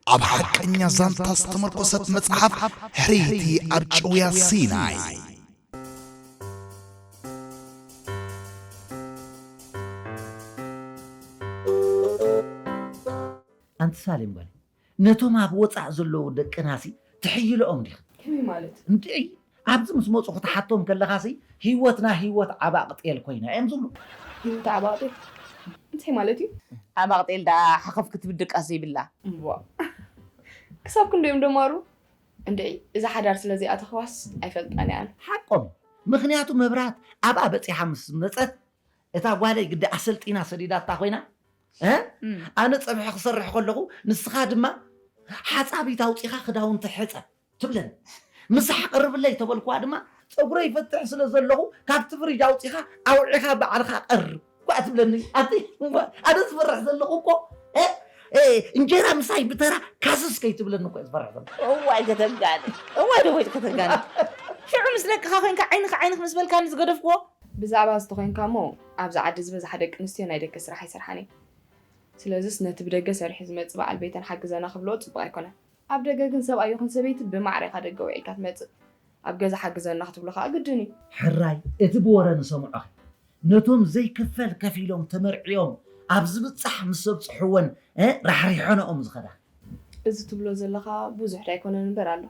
ኣብ ሓቀኛ ዛንታ ዝተመርኮሰት መጽሓፍ ሕርይቲ ኣብ ጭውያ ሲናይ። ኣንቲ ሳሌም ጓለይ፣ ነቶም ኣብ ወጻእ ዘለዉ ደቅናሲ ትሕይልኦም ዲኺ? ከመይ ማለት? እንድዒ፣ ኣብዚ ምስ መጹ ክትሓቶም ከለኻሲ፣ ህይወትና ህይወት ዓባቕ ጤል ኮይና እዮም ዝብሉ። ህይወት ዓባቕ ጤል? እንታይ ማለት እዩ? ዓባቕ ጤል ደኣ ሓኸፍ ክትብል ድቃስ ዘይብላ። እምቧ። ክሳብ ክንደዮም ደማሩ? እንድዒ፣ እዛ ሓዳር ስለ ዘይኣተኽዋስ ኣይፈልጣን እየ ኣነ። ሓቆም። ምኽንያቱ መብራት ኣብኣ በጺሓ ምስ መጸት፣ እታ ጓለይ ግዲ ኣሰልጢና ሰዲዳታ ኮይና፣ እ? ኣነ ጸብሒ ክሰርሕ ከለኹ ንስኻ ድማ ሓጻቢት ኣውጺኻ ክዳውንቲ ሕጸብ ትብለኒ። ምሳሕ ቅርብለይ ተበልኩዋ ድማ ጸጉረይ ይፈትሕ ስለ ዘለኹ ካብቲ ፍሪጅ ኣውጺኻ ኣውዒኻ ባዕልኻ ቀርብ እኳ ትብለኒ። ኣቲ ኣነ ዝፈርሕ ዘለኹ እኮ እ? እ፣ እንጀራ ምሳይ ብተራ ካስስ ከይትብለኒ እኮ ዝፈርሕ ዘለኹ። እዋይ ከተጋኒ፣ እዋይ ደወይ ከተጋኒ። ሽዑ ምስ ደቅኻ ኮይንካ ዓይንኻ ዓይንኽ ምስ በልካኒ ዝገደፍክዎ። ብዛዕባ እዚ ተኾይንካ እሞ ኣብዚ ዓዲ ዝበዝሓ ደቂ ኣንስትዮ ናይ ደገ ስራሕ ኣይሰርሓን እየን። ስለዚስ ነቲ ብደገ ሰሪሑ ዝመጽእ በዓል ቤተን ሓግዘና ክብልኦ ጽቡቕ ኣይኮነን። ኣብ ደገ ግን ሰብኣይ ይኹን ሰበይቲ ብማዕረ ኢኻ ደገ ውዒልካ ትመጽእ። ኣብ ገዛ ሓግዘና ክትብሎ ከኣ ግድን እዩ። ሕራይ እቲ ብወረ ንሰምዖኺ ነቶም ዘይክፈል ከፊሎም ተመርዕዮም ኣብ ዝብጻሕ ምስ ኣብጽሕወን እ ራሕሪሖንኦም ዝኸዳ። እዚ ትብሎ ዘለኻ ብዙሕ ዳይኮነን እምበር ኣሎ።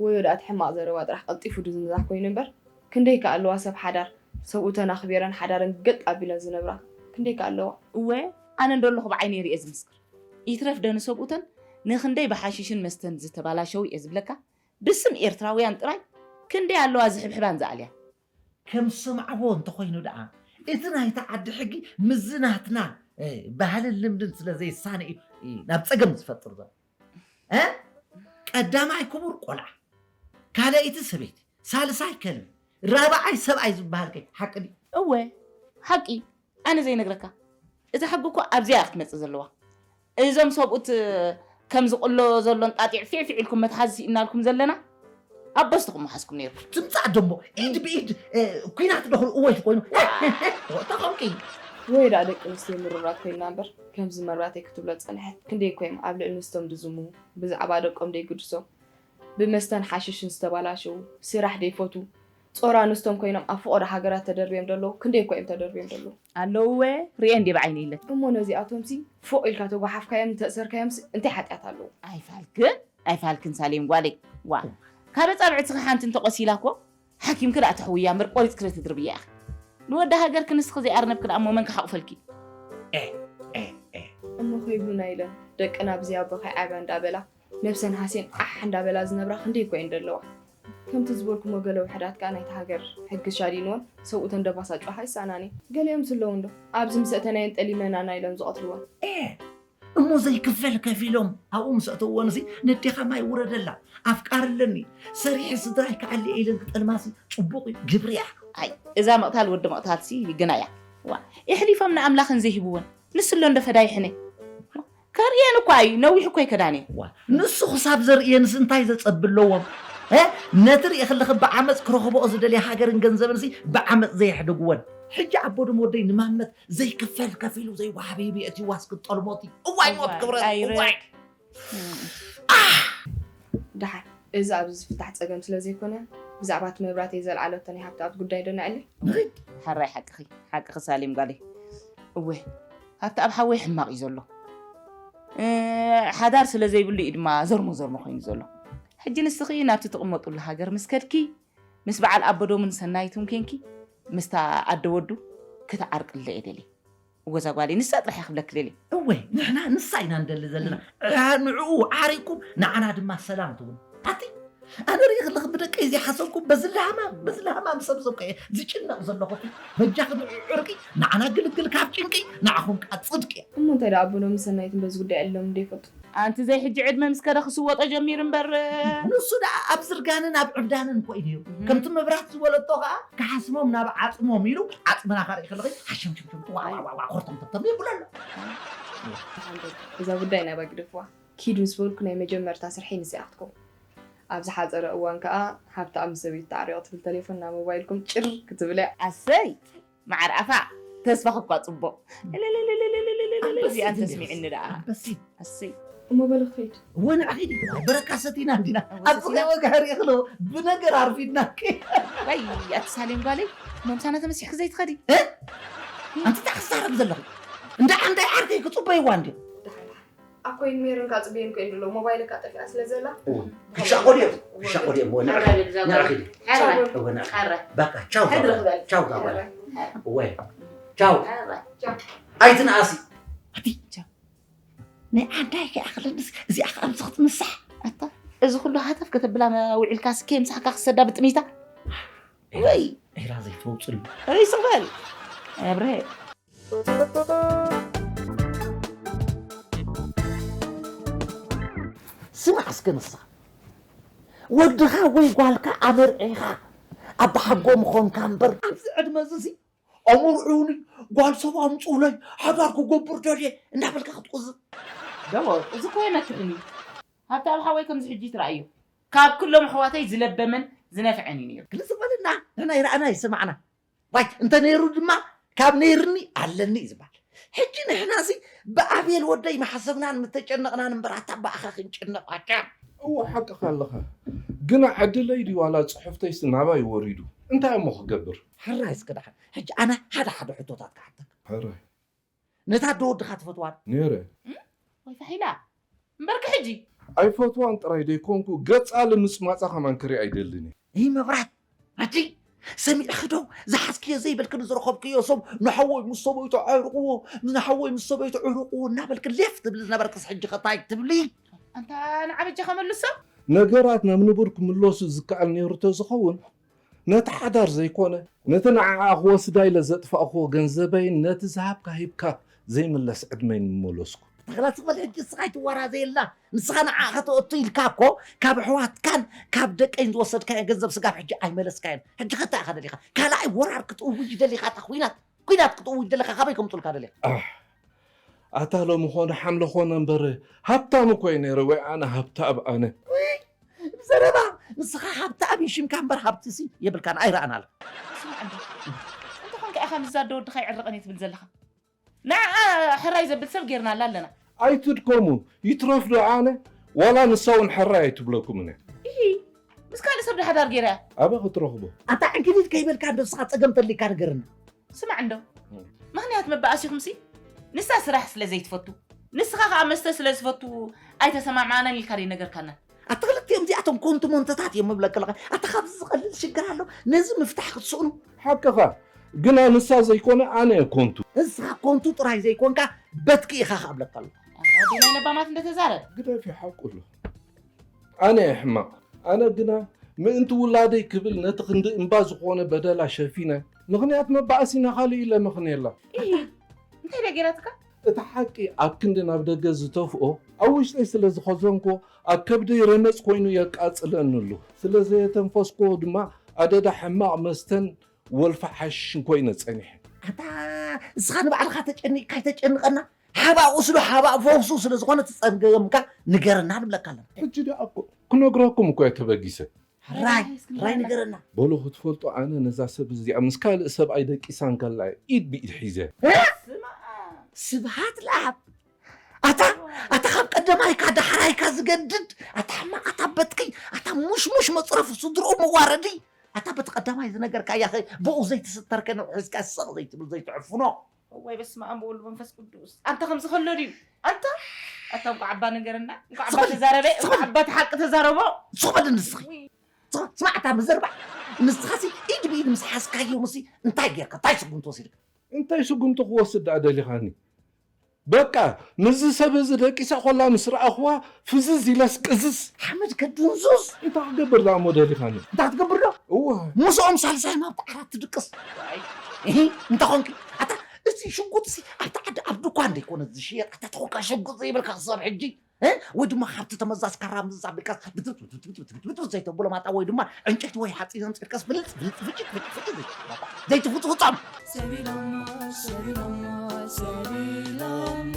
ወዮ ደኣ እቲ ሕማቕ ዘረባ ጥራሕ ቀልጢፉ ድዝንዛሕ ኮይኑ እምበር ክንደይ ከ ኣለዋ ሰብ ሓዳር ሰብኡተን ኣኽቢረን ሓዳረን ገጥ ኣቢለን ዝነብራ ክንደይ ከ ኣለዋ። እወ ኣነ እንዶ ኣለኹ ብዓይነይ ርእየ ዝምስክር። ይትረፍ ዶ ንሰብኡተን ንኽንደይ ብሓሺሽን መስተን ዝተባላሸዉ እየ ዝብለካ። ብስም ኤርትራውያን ጥራይ ክንደይ ኣለዋ ዝሕብሕባን ዝኣልያ። ከም ዝሰማዕዎ እንተኾይኑ ደኣ እቲ ናይታ ዓዲ ሕጊ ምስዚ ናትና ባህልን ልምድን ስለ ዘይሳነ እዩ ናብ ጸገም ዝፈጥር ዘሎ። ቀዳማይ ክቡር ቆልዓ፣ ካልኣይቲ ሰበይቲ፣ ሳልሳይ ከልቢ፣ ራብዓይ ሰብኣይ ዝበሃል ከ ሓቂ ድዩ? እወ ሓቂ። ኣነ ዘይነግረካ እዛ ሕጊ እኮ ኣብዚኣ ክትመጽእ ዘለዋ። እዞም ሰብኡት ከም ዝቕሎ ዘሎ እንጣጢዕ ፊዕፊዕ ኢልኩም መትሓዚ ስኢንናልኩም ዘለና ኣቦ ዝትኹም ምሓዝኩም ነይሩ። ትምጻእ ደሞ ኢድ ብኢድ ኩናት ደኹል እወ ኮይኑ ተኸምቂ። ወይ ደኣ ደቂ ኣንስትዮ ምሩራት ኮይንና እምበር ከምዚ መብራተይ ክትብሎ ዝጸንሐት ክንደይ እኮ እዮም ኣብ ልዕሊ ኣንስቶም ድዝሙ ብዛዕባ ደቆም ደይግድሶም ብመስተን ሓሽሽን ዝተባላሸዉ ስራሕ ደይፈትዉ ጾራ ኣንስቶም ኮይኖም ኣብ ፈቐዶ ሃገራት ተደርብዮም ዘለዉ ክንደይ እኳ እዮም ተደርብዮም ዘለዉ። ኣለውወ፣ ርእየ እንዴ ብዓይነ ኢለት። እሞ ነዚኣቶምሲ ፎቕ ኢልካ ተጓሓፍካዮም እንተእሰርካዮምስ እንታይ ሓጢኣት ኣለዎ? ኣይፋልክን ኣይፋልክን ሳሌም ጓለይ። ዋ፣ ካብ ኣጻብዕትኺ ሓንቲ እንተቆሲላ እኮ ሓኪምኪ ደኣ ተሕውያ እምበር ቆሪጽኪ ዶ ትድርብያ ኢኺ? ንወዲ ሃገርኪ ንስኺ ዘይኣርነብኪ ደኣ እሞ መን ክሓቑፈልኪ? ኤ ኤ ኤ። እሞ ከይብሉና ኢለን ደቅና ብዘይ ኣቦ ከይዓብያ እንዳበላ ነብሰን ሃስየን ዓሕ እንዳበላ ዝነብራ ክንደይ እኮ እየን ዘለዋ። ከምቲ ዝበልኩሞ ገለ ውሕዳት ከኣ ናይታ ሃገር ሕጊ ሻዲንወን ሰብኡተን ደባሳጭዋ ከኣ ይሰኣናን እየን። ገሊኦምስ ኣለዉ እንዶ ኣብዚ ምስ ኣእተናየን ጠሊመናና ኢሎም ዝቐትልወን። ኤ እሞ ዘይክፈል ከፊሎም ኣብኡ ምስ ኣእተውወንሲ ነዴኻ ማይ ውረደላ ኣፍቃሪ ኣለኒ ሰሪሐ ስድራይ ክኣሊ እየ ኢለን ክጠልማሲ ጽቡቕ እዩ ግብሪ እያ። ኣይ እዛ ምቕታል ወዲ ምቕታልሲ ግና እያ። ዋ የሕሊፎም ንኣምላኽን ዘይህብወን ንስሎ እንዶ ፈዳይሕነ። ከርእየን እኳ እዩ ነዊሕ እኮ ኣይከዳን እየ። ዋ ንሱ ክሳብ ዘርእየንስ እንታይ ዘጸብ ኣለዎም? እ ነቲ ርእኺ ኣለኺ ብዓመጽ ክረኽብኦ ዝደልያ ሃገርን ገንዘብንሲ ብዓመጽ ዘየሕደግወን። ሕጂ ኣቦ ድም ወደይ ንማመት ዘይክፈል ከፊሉ ዘይወሃብ ሂቡ የእትይዋስ ክጠልሞቲ። እዋይ ሞት ክብረት እዋይ። ደሓን እዚ ኣብዚ ዝፍታሕ ጸገም ስለ ዘይኮነ ብዛዕባ እቲ መብራህተይ ዘልዓለቶ ናይ ሃብተኣብ ጉዳይ ዶ ነዕሊ? ሕራይ ሓቅኺ ሓቅኺ ሳሌም ጓለይ። እወ ሃብተኣብ ሓወይ ሕማቕ እዩ ዘሎ። ሓዳር ስለ ዘይብሉ እዩ ድማ ዘርሞ ዘርሞ ኮይኑ ዘሎ። ሕጂ ንስኺ ናብቲ ትቕመጥሉ ሃገር ምስ ከድኪ ምስ በዓል ኣበዶምን ሰናይትን ኮንኪ ምስታ ኣደ ወዱ ክትዓርቅለ እየ ደልየ። እወ እዛ ጓለይ ንሳ ጥራሕ እያ ክብለኪ ደልየ። እወ ንሕና ንሳ ኢና ንደሊ ዘለና። ንዕኡ ዓሪቅኩም ንዓና ድማ ሰላም ትብሉ። ኣቲ ኣነ ርኢ ከለኺ ብደቀይ ዘይሓሰብኩ በዝላ ሃማም በዝላ ሃማም ሰብ ሰብ ከየ ዝጭነቕ ዘለኹ። በጃኺ ንዕኡ ዕርቂ ንዓና ግልግል ካብ ጭንቂ ንዓኹም ከዓ ፅድቂ እያ። እሞ እንታይ ደኣ ኣቦኖምን ሰናይትን በዚ ጉዳይ ኣልሎም እንዶ ይፈልጡ? ኣንቲ ዘይ ሕጂ ዕድመ ምስ ከደ ክስወጦ ጀሚሩ እምበር። ንሱ ደኣ ኣብ ዝርጋንን ኣብ ዕብዳንን እኮ እዩ ነይሩ። ከምቲ መብራት ዝበለቶ ከኣ ክሓስሞም ናብ ዓጽሞም ኢሉ ዓጽምና ከርኢ ከለኺ ሓሸምሸምሸም ዋዋዋዋ ኮርቶም ተብተብ ይብሎ ኣሎ። እዛ ጉዳይ ናባ ግደፍዋ። ኪድ ምስ በልኩ ናይ መጀመርታ ስርሐይ ንዚኣ ክትከውን። ኣብ ዝሓጸረ እዋን ከኣ ሃብተኣብ ምስ ሰበይቱ ተዓሪቐ ትብል ተሌፎን ናብ ሞባይልኩም ጭር ክትብል እያ። ኣሰይ! መዓር ኣፋ ተስፋኺ እኳ ጽቡቕ እዚኣን ተስሚዕኒ ደኣ ኣሰይ እሞ በሊ ክኸይድ እወ ንዓ ኺዲ በረካ ሰቲና እንዲና ኣብ ጽቡቕ ወግሐ ርኢ ክሎ ብነገር ኣርፊድናኪ ወይ ኣቲ ሳሌም ጓለይ ሞምሳና ተመሲሕኪ ዘይትኸዲ ኣንቲ እንታይ ክዛረብ ዘለኹ እንዳ ዓንዳይ ዓርከይ ክጽበይዋ እንዲ ኣኮይን ሜሮን ካጽበየን ኮይን ድሎ ሞባይል ካ ጠፊኣ ስለ ዘላ ክሻቆ ድዮም ክሻቆ ድዮም ወ ንዕኺ ንዕኺ ወ ንዕኺ በቃ ቻው ዛባ ቻው ዛባ ወይ ቻው ኣይትንኣሲ ኣቲ ቻው ናይ ዓንዳይ ከይኣኽለንስ እዚኣ ከኣ ምሳኽ ትምሳሕ ኣታ እዚ ኩሉ ሃተፍ ከተብላ ውዒልካ ስኬ ምሳሕካ ክሰዳ ብጥሚታ ወይ ኤራ ዘይትወውፅሉ ሪስቕ በል ኣብርሀ ስማዕ እስከ ንስኻ ወድኻ ወይ ጓልካ ኣመርዒኻ ኣባሓጎ ምኾንካ እምበር ኣብዚ ዕድመ እዚ ኣመርዕዩኒ ጓል ሰብ ኣምፅኡለይ ሓዳር ክገብር ደልየ እንዳበልካ ክትቁዝብ ደሞ እዚ እኮ የመክርን እዩ ሃብታም ሓወይ ከምዚ ሕጂ ትረኣዮ ካብ ኩሎም ኣሕዋተይ ዝለበመን ዝነፍዐን እዩ ነይሩ። ግልጽ በልና ንሕና ኣይረኣና ኣይሰማዕና ዋይ እንተ ነይሩ ድማ ካብ ነይርኒ ኣለኒ እዩ ዝበሃል። ሕጂ ንሕናሲ ብኣቤል ወደይ ምሓሰብናን ምተጨነቕናን እምበር ኣታ ብኣኻ ክንጭነቕ ኣታ። እወ ሓቅኻ ኣለኻ ግና ዕድለይ ድዩ ዋላ ጽሑፍተይሲ ናባይ ወሪዱ እንታይ እሞ ክገብር። ሕራይ እስከ ደሓን ሕጂ ኣነ ሓደ ሓደ ሕቶታት ክሓተካ። ሕራይ ነታ ኣደ ወድኻ ትፈትዋ ዶ? ነይረ። ወይ ፋሒላ እምበርኪ ሕጂ። ኣይፈትዋን ጥራይ ደይኮንኩ ገጻ ልምጽማጻ ከማን ክሪኣ ኣይደልን እየ። ይህ መብራት ሕጂ ሰሚዕኺ ዶ ዝሓዝክዮ ዘይበልኪ ንዝረኸብክዮ ሰብ ንሓወይ ምስ ሰበይቱ ኣዕርቕዎ ንሓወይ ምስ ሰበይቱ ዕርቕዎ እናበልኪ ሌፍ ትብሊ ዝነበርክስ ሕጂ ከ ታይ ትብሊ? ኣንታ ንዓ በጃኻ መልሶ። ነገራት ናብ ንቡር ክምለሱ ዝከኣል ነይሩ ተዝኸውን ነቲ ሓዳር ዘይኮነ፣ ነቲ ንዓኣ ክወስዳ ኢለ ዘጥፋእክዎ ገንዘበይን ነቲ ዝሃብካ ሂብካ ዘይምለስ ዕድመይን ምመለስኩ። ተኽለ ትኽበል ሕጂ እስኻ ኣይትወራዘየላ። ንስኻ ንዓኣ ከተእቱ ኢልካ እኮ ካብ ኣሕዋትካን ካብ ደቀይን ዝወሰድካዮ ገንዘብ ስጋብ ሕጂ ኣይመለስካዮን። ሕጂ ከ እንታይ ኢኻ ደሊኻ? ካልኣይ ወራር ክትእውጅ ደሊኻ? እታ ኲናት ኲናት ክትእውጅ ደሊኻ? ካበይ ከምጹልካ ደሊኻ? ኣሕ! ኣታ ሎሚ ኾነ ሓምለ ኾነ እምበር ሃብታም እኮ እየ ነይረ ወይ ኣነ ሃብተኣብ ኣነ። ውይ! ብዘረባ ንስኻ ሃብተኣብ እዩ ሽምካ እምበር ሃብትሲ የብልካን ኣይረኣናን። ስማዕ እንዶ እንተኾንካ ኢኻ ምስዛ ኣደ ወድኻ ይዕረቐን እየ ትብል ዘለኻ? ንዓኣ ሕራይ ዘብል ሰብ ጌርናላ ኣለና። ኣይትድከሙ ይትረፍ ዶ ኣነ ዋላ ንሳ እውን ሕራይ ኣይትብለኩምን እያ። ኢሂ ምስ ካልእ ሰብ ብሓዳር ገይራ እያ። ኣበይ ክትረኽቦ? ኣታ ዕንክሊል ከይበልካ እንዶ ንስኻ ጸገም ተልካ ንገርና። ስማዕ እንዶ፣ ምኽንያት መባኣሲኹምሲ ንሳ ስራሕ ስለ ዘይትፈቱ፣ ንስኻ ከኣ መስተ ስለ ዝፈቱ ኣይተሰማማዕናን ኢልካ ደይ ነገርካና? ኣታ ክልቲኦም እዚኣቶም ኮንቱ ሞንተታት እዮም ምብለካ ኣለኻ። ኣታ ካብዚ ዝቐልል ሽግር ኣሎ፣ ነዚ ምፍታሕ ክትስእኑ። ሓቅኻ፣ ግና ንሳ ዘይኮነ ኣነ እየ ኮንቱ። ንስኻ ኮንቱ ጥራይ ዘይኮንካ በትኪ ኢኻ ከኣ ብለካ ኣለኹ። ኣታ ወዲ ናይ ለባማት እንደተዛረብ። ግደፊ ሓቁ ኣሎ። ኣነ እየ ሕማቕ። ኣነ ግና ምእንቲ ውላደይ ክብል ነቲ ክንዲ እምባ ዝኾነ በደላ ሸፊነ ምኽንያት መባእሲና ካልእ ኢለ መኽንየላ። ኢሂ፣ እንታይ ድያ ገይራትካ? እቲ ሓቂ ኣብ ክንዲ ናብ ደገ ዝተፍኦ ኣብ ውሽጠይ ስለ ዝኸዘንኮ ኣብ ከብደይ ረመጽ ኮይኑ የቃጽለኒ ኣሎ። ስለ ዘየተንፈስኮ ድማ ኣደዳ ሕማቕ መስተን ወልፊ ሓሽሽን ኮይነ ጸኒሐ። ኣታ እስኻ ንባዕልኻ ተጨኒቕካ ኣይተጨንቐና። ሓባእ ቁስሉ ሓባእ ፈውሱ ስለ ዝኾነ እቲ ጸገምካ ንገረና ንብለካ ኣለና። ሕጂ ደኣ እኮ ክነግረኩም እኮ እየ ተበጊሰ። ራይ ራይ ንገረና። በሉ ክትፈልጡ ኣነ ነዛ ሰብ እዚኣ ምስ ካልእ ሰብኣይ ደቂሳ እንከላ እየ ኢድ ብኢድ ሒዘ። ስብሃት ለኣብ ኣታ ኣታ ካብ ቀደማይካ ዳሕራይካ ዝገድድ ኣታ ሕማቕ ኣታ በትኪ ኣታ ሙሽሙሽ መፅረፊ ስድርኡ መዋረዲ ኣታ በቲ ቀዳማይ ዝነገርካያ ኸ ብኡ ዘይትስተር ከ ንውሕ ሒዝካ ስቕ ዘይትብል ዘይትዕፍኖ። እዋይ በስመ ኣብ ወወልድ ወመንፈስ ቅዱስ ኣንታ ከምዚ ከሎ ድዩ ኣንታ ኣታ እንኳዕ ኣባ ነገረና እንኳዕ ኣባ ተዛረበ እንኳዕ ኣባ እቲ ሓቂ ተዛረቦ። ሱቕ በል ንስኺ። ስማዕ እታ ምዝርባዕ ንስኻሲ ኢድ ብኢድ ምስ ሓዝካዮምሲ እንታይ ጌርካ እንታይ ስጉምቲ ወሲድካ? እንታይ ስጉምቲ ክወስድ ደኣ ደሊኻኒ? በቃ ምስዚ ሰብ እዚ ደቂሳ ኮላ ምስ ረኣኽዋ ፍዝዝ ኢለስ ቅዝዝ። ሓመድ ከድንዙዝ። እንታይ ክገብር ደኣ እሞ ደሊኻኒ? እንታይ ክትገብር ዶ? እዋ። ምስኦም ሳልሳይ ማብት ዓራት ትድቅስ። እሂ እንተኾንኪ ኣታ እዚ ሽጉጥሲ ኣብቲ ዓዲ ኣብ ድኳን ደይኮነ ዝሽየጥ ኣታ ተኾንካ ሽጉጥ ዘይብልካ ክሳብ ሕጂ እ? ወይ ድማ ካብቲ ተመዛዝ ካራ ምዝዝ ኣቢልካስ ብትብትብትብትብትብትብትብትብት ዘይተብሎ ማጣ ወይ ድማ ዕንጨይቲ ወይ ሓፂን ኣምፂእካስ ብልፅ ብልፅ ፍጭት ፍጭት ፍጭት ዘይትብሎ ማጣ ዘይትፍፅፍፆም ሰቢሎሞ ሰቢሎሞ ሰቢሎሞ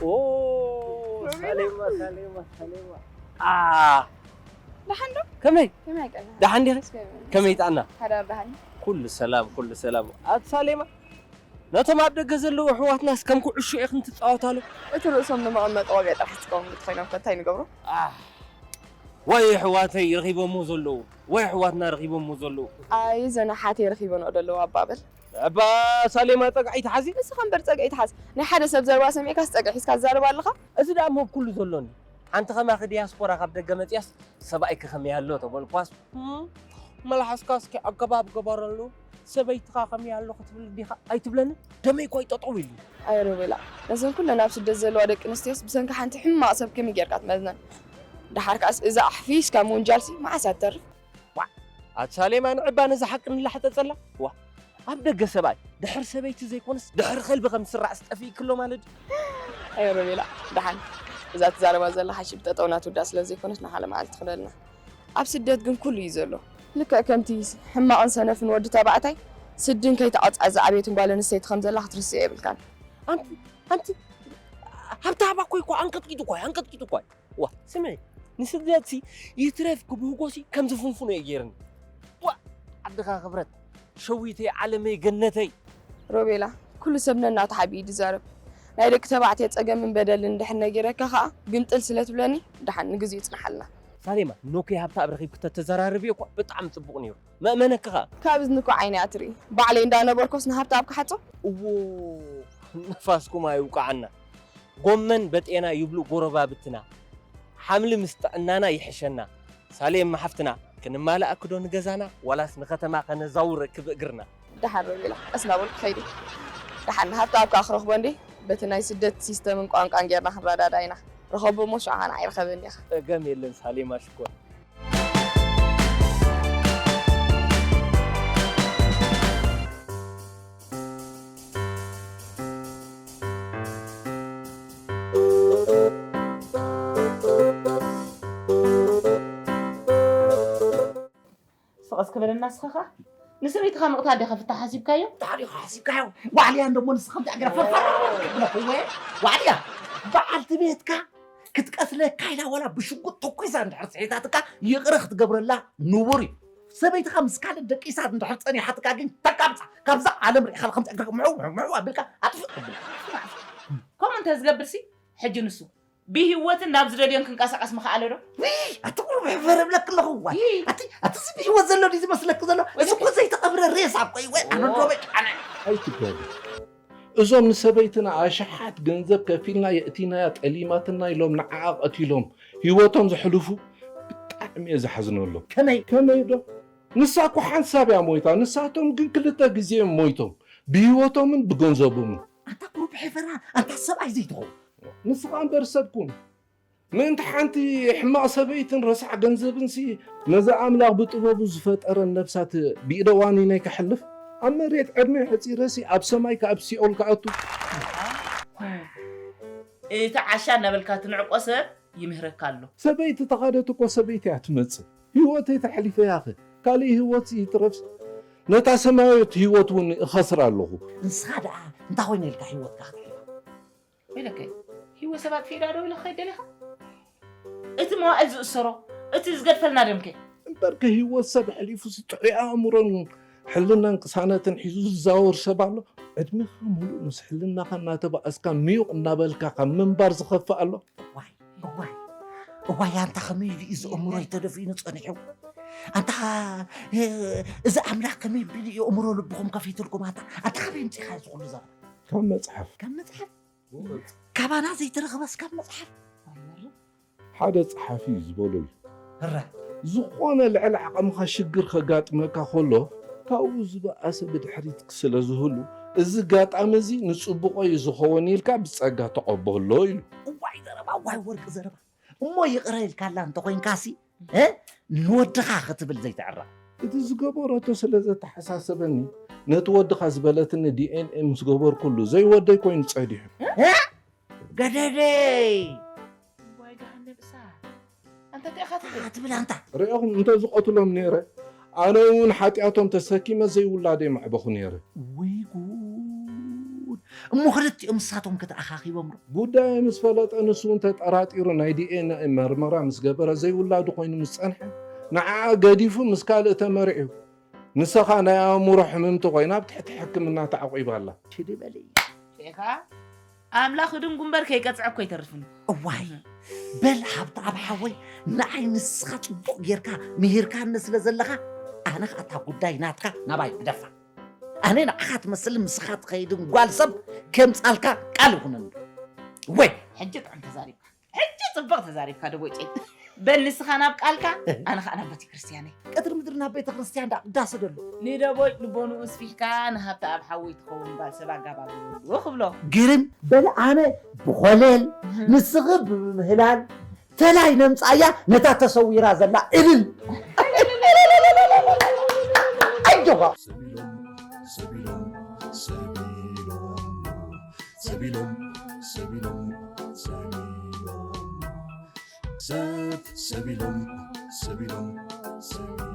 ኦ ሳሌማ ሳሌማ ሳሌማ ኣ ደሓን ዶ? ከመይ? ከመይ ቀና? ደሓን ዲኺ? እስከ ከመይ ጥዕና? ሓዳር ደሓን? ኩሉ ሰላም፣ ኩሉ ሰላም። ኣቲ ሳሌማ፣ ነቶም ኣብ ደገ ዘለዉ ኣሕዋትናስ ከም ኩዕሾ ኢኽን ትጻወታሎም? እቲ ርእሶም ንመቐመጢ ቆቢዕ ጥራሕ ዝጥቀሙሉ እንተኾይኖም ከ እንታይ ንገብሮ? ኣህ፣ ዋይ ኣሕዋተይ ረኺቦሞ ዘለዉ፣ ዋይ ኣሕዋትና ረኺቦሞ ዘለዉ። ኣይ፣ እዘን ኣሓተይ ረኺበንኦ ደለዋ እባ በል። እባ ሳሌማ ጸግዒ ትሓዚ? ንስኻ እምበር ጸግዒ ትሓዝ። ናይ ሓደ ሰብ ዘረባ ሰሚዕካስ ጸግዒ ሒዝካ ትዛረብ ኣለኻ? እዚ ደኣ እሞ ኣብ ኩሉ ዘሎ እንድዩ። ሓንቲ ከማኺ ዲያስፖራ ካብ ደገ መጺኣስ ሰብኣይኪ ከመይ ኣሎ ተበልኳስ፣ እም፣ መልሓስካ እስኪ ኣገባብ ግበረሉ፣ ሰበይትኻ ከመይ ኣሎ ክትብል ዲኻ ኣይትብለንን? ደመይ እኮ እዩ ጠጠው ኢሉ። ኣይ ሮቤላ፣ ነዘን ኩለን ኣብ ስደት ዘለዋ ደቂ ኣንስትዮስ ብሰንኪ ሓንቲ ሕማቕ ሰብ ከመይ ጌርካ ትመዝነን? ደሓር ከኣስ እዛ ኣሕፊስካ ምውንጃልሲ መዓስ እያ ትተርፍ? ዋዕ! ኣቲ ሳሌማ ንዕባ ነዛ ሓቂ ንላሕጠጸላ? ዋ! ኣብ ደገ ሰብኣይ ድሕሪ ሰበይቲ ዘይኮነስ ድሕሪ ከልቢ ከም ዝስራዕስ ጠፊእኪ ኣሎ ማለት ድዩ? ኣየ ሮቤላ፣ ደሓን እዛ ትዛረባ ዘለኻ ሽቢ ጠጠው ናትውዳ ስለ ዘይኮነስ ንኻልእ መዓልቲ ትኽደልና። ኣብ ስደት ግን ኩሉ እዩ ዘሎ። ልክዕ ከምቲ ሕማቕን ሰነፍን ወዲ ተባዕታይ ስድን ከይተቐጽዐ ዝዓበየትን ጓል ኣንስተይቲ ከም ዘላ ክትርስዕ የብልካን። ኣንቲ ኣንቲ ሃብታ ሃባ እኮ እኮ ኣንቀጥቂጡ እኮ ኣንቀጥቂጡ እኮ ዋ ስምዒ ንስደትሲ ይትረፍ ክብህጎሲ ከም ዝፍንፍኖ እዩ ገይርኒ ዋ ዓድኻ ክብረት ሸዊተይ ዓለመይ ገነተይ ሮቤላ ኩሉ ሰብ ነናቱ ሓቢኡ ድዛረብ ናይ ደቂ ተባዕትዮ ጸገምን በደልን እንድሕር ነጊረካ ከኣ ግምጥል ስለ ትብለኒ ደሓን ንግዚኡ ይጽንሓልና ሳሌማ ኖከይ ሃብታ ኣብ ረኺብኪ ተተዘራርብዮ እኳ ብጣዕሚ ጽቡቕ ነይሩ መእመነኪ ከኣ ካብ እዝኒ እኮ ዓይኒ እያ ትርኢ ባዕለይ እንዳነበርኩስ ንሃብታ ኣብ ክሓጾ እዎ ንፋስኩም ኣይውቃዓና ጎመን በጤና ይብሉ ጎረባብትና። ሓምሊ ምስ ጥዕናና ይሕሸና። ሳሌም ሓፍትና ክንማልኣኪ ዶ ንገዛና ዋላስ ንከተማ ከነዛውረኪ ብእግርና? ደሓን ሮቤላ ቀስ እናበልኩ ከይደ። ደሓን ንሃብተኣብ ከኣ ክረኽቦ እንድየ። በቲ ናይ ስደት ሲስተምን ቋንቋን ጌርና ክንረዳዳእ ኢና። ርኸቦ እሞ ሽዑ ኸኣ ንዓይ ርኸበኒ ኢኻ። ጸገም የለን ሳሌማ ሽኮር። ስቕ እስኪ በለና ንስኻ ኸዓ ንሰበይትኻ ምቕታል ዲኻ ፍታሕ ሓሲብካዮ? ፍታሕ ዲኻ ሓሲብካዮ? ዋዕልያ እንደሞ ንስኻ ከምዚኣ ገይራ ፈርፈር ክብለኹ እወ ዋዕልያ በዓልቲ ቤትካ ክትቀትለካ ኢላ ዋላ ብሽጉጥ ተኲሳ እንድሕር ስሒታትካ ይቕረ ክትገብረላ ንቡር እዩ። ሰበይትኻ ምስ ካልእ ደቂሳት እንድሕር ጸኒሓትካ ግን ተቃብጻ። ካብዛ ዓለም ርኢኻ ከምዚ ምዑ ምዑ ኣቢልካ ኣጥፍእ ትብል። ከምኡ እንተ ዝገብርሲ ሕጂ ንሱ ብህይወትን ናብ ዝደልዮን ክንቀሳቐስ ምኽኣለ ዶ? ኣቲ ቁሩብ ሕፈር እብለክ ኣለኹ። ዋይ ኣቲ ኣቲ እዚ ብህይወት ዘሎ ድዩ ዝመስለክ ዘሎ? እዚ እኮ ዘይተቐብረ ሬሳ እኮ እዩ። ወይ ኣነ ዶ በቃ ኣነ ኣይትጋገ። እዞም ንሰበይትና ኣሽሓት ገንዘብ ከፊልና የእቲናያ ጠሊማትና ኢሎም ንዓኣ ቀቲሎም ህይወቶም ዘሕልፉ ብጣዕሚ እየ ዝሓዝነሎም። ከመይ? ከመይ ዶ? ንሳ እኮ ሓንሳብ እያ ሞይታ፣ ንሳቶም ግን ክልተ ግዜ እዮም ሞይቶም፣ ብህይወቶምን ብገንዘቦምን። ኣንታ ቁሩብ ሕፈራ፣ ኣንታ ሰብኣይ ዘይትኸውን። ንስኻ እምበር ሰብ ኩን። ምእንቲ ሓንቲ ሕማቕ ሰበይትን ረሳሕ ገንዘብንሲ ነዛ ኣምላኽ ብጥበቡ ዝፈጠረን ነብሳ ብኢደ ዋኒነይ ከሕልፍ? ኣብ መሬት ዕድመይ ሕጺረሲ ኣብ ሰማይ ከኣ ኣብ ሲኦል ክኣቱ? እቲ ዓሻ እናበልካ ትንዕቆ ሰብ ይምህረካ ኣሎ። ሰበይቲ ተኻደት እኮ ሰበይቲ እያ ትመጽእ። ህይወተይ ተሕሊፈያኸ ካልእ ህይወት ይትረፍስ ነታ ሰማያዊት ህይወት እውን እኸስራ ኣለኹ። ንስኻ ደኣ እንታይ ኮይነ ኢልካ ህይወትካ ክትሕልፋ? ወይለከ ህይወት ሰባት ፊዳ ደው ኢለ ክኸይድ ደሊኻ? እቲ መዋእል ዝእሰሮ እቲ ዝገድፈልና ደምከ? እምበርከ ህይወት ሰብ ኣሕሊፉ ስጥዑይ ኣእምሮን ሕልናን ቅሳነትን ሒዙ ዝዛወር ሰብ ኣሎ። ዕድሜኻ ሙሉእ ምስ ሕልናኻ እናተባእስካ ምዩቕ እናበልካ ካብ ምንባር ዝኸፍእ ኣሎ። እዋይ እዋይ እዋይ ኣንታ ከመይ ኢሉ እዩ ዝእምሮይ ተደፊኑ ጸኒሑ ኣንታ እዚ ኣምላኽ ከመይ ቢሉ እዩ እምሮ ልብኹም ከፊትልኩም ኣንታ ኣንታ ከመይ ምጺኻ እዚ ኩሉ ዘረባ ካብ መጽሓፍ ካብ መጽሓፍ ካባና ዘይተረኽበስ ካብ መጽሓፍ ሓደ ጸሓፊ እዩ ዝበሎ እዩ። እረ ዝኾነ ልዕሊ ዓቐምኻ ሽግር ከጋጥመካ ከሎ ካብኡ ዝበኣሰ ብድሕሪት ስለ ዝህሉ እዚ ጋጣሚ እዚ ንጽቡቖ እዩ ዝኸውን ኢልካ ብጸጋ ተቐበሎ ኢሉ። እዋይ ዘረባ እዋይ ወርቂ ዘረባ እሞ ይቕረ ኢልካላ እንተኾይንካሲ እ ንወድኻ ክትብል ዘይትዕረቕ። እቲ ዝገበረቶ ስለ ዘተሓሳሰበኒ ነቲ ወድኻ ዝበለትኒ ዲኤንኤ ምስ ገበርኩሉ ዘይወደይ ኮይኑ ጸዲሑ። እ ገደደይ ዋይ ገሃነብ እሳት ኣንታ እንታይ ኢኻ ትብል? ትብል ኣንታ ርኤኹም እንተዝቐትሎም ነይረ ኣነ እውን ሓጢኣቶም ተሰኪመ ዘይውላደይ መዕበኹ ነይረ። ወይ ጉድ! እሞ ክልቲኦም ንሳቶም ከተኣኻኺቦም ዶ? ጉዳየይ ምስ ፈለጠ ንሱ እውን ተጠራጢሩ ናይ ዲኤንኤ መርመራ ምስ ገበረ ዘይውላዱ ኮይኑ ምስ ጸንሐ ንዓኣ ገዲፉ ምስ ካልእ ተመርዕዩ። ንሳ ኸኣ ናይ ኣእምሮ ሕምምቲ ኮይና ኣብ ትሕቲ ሕክምና ተዓቒባ ኣላ። ችዲ በሊ። ቴኻ ኣምላኽ ድንጉ እምበር ከይቀጽዐ እኮ ኣይተርፍን። እዋይ በል ሃብተኣብ ሓወይ ንዓይ ንስኻ ጽቡቕ ጌርካ ምሂርካኒ ስለ ዘለኻ ኣነ ኸኣ እታ ጉዳይ ናትካ ናባይ ግደፋ። ኣነ ንዓኻ ትመስልን ምስኻ ትኸይድን ጓል ሰብ ከምጻልካ ቃል ይኹነኒ። ወይ ሕጂ ጥዑም ተዛሪብካ። ሕጂ ጽብቕ ተዛሪብካ ደቦጨይ። በል ንስኻ ናብ ቃልካ ኣነ ኸኣ ናብ ቤተክርስትያነይ። ቀትሪ ምድሪ ናብ ቤተክርስትያን ደኣ ቅዳሰ ደሎ። ንደቦጭ ልቦንኡ ስፊሕካ ንሃብተኣብ ሓወይ ትኸውን ጓል ሰብ ኣጋባብርዎ ክብሎ። ግርም በል ኣነ ብኾለል ንስኺ ብምህላል ተላይ ነምጻያ ነታ ተሰዊራ ዘላ እልል ኣጆኻ። ሰቢሎም ሰቢሎም ሰቢሎም ሰብ ሰቢሎም ሰቢሎም ሰቢሎም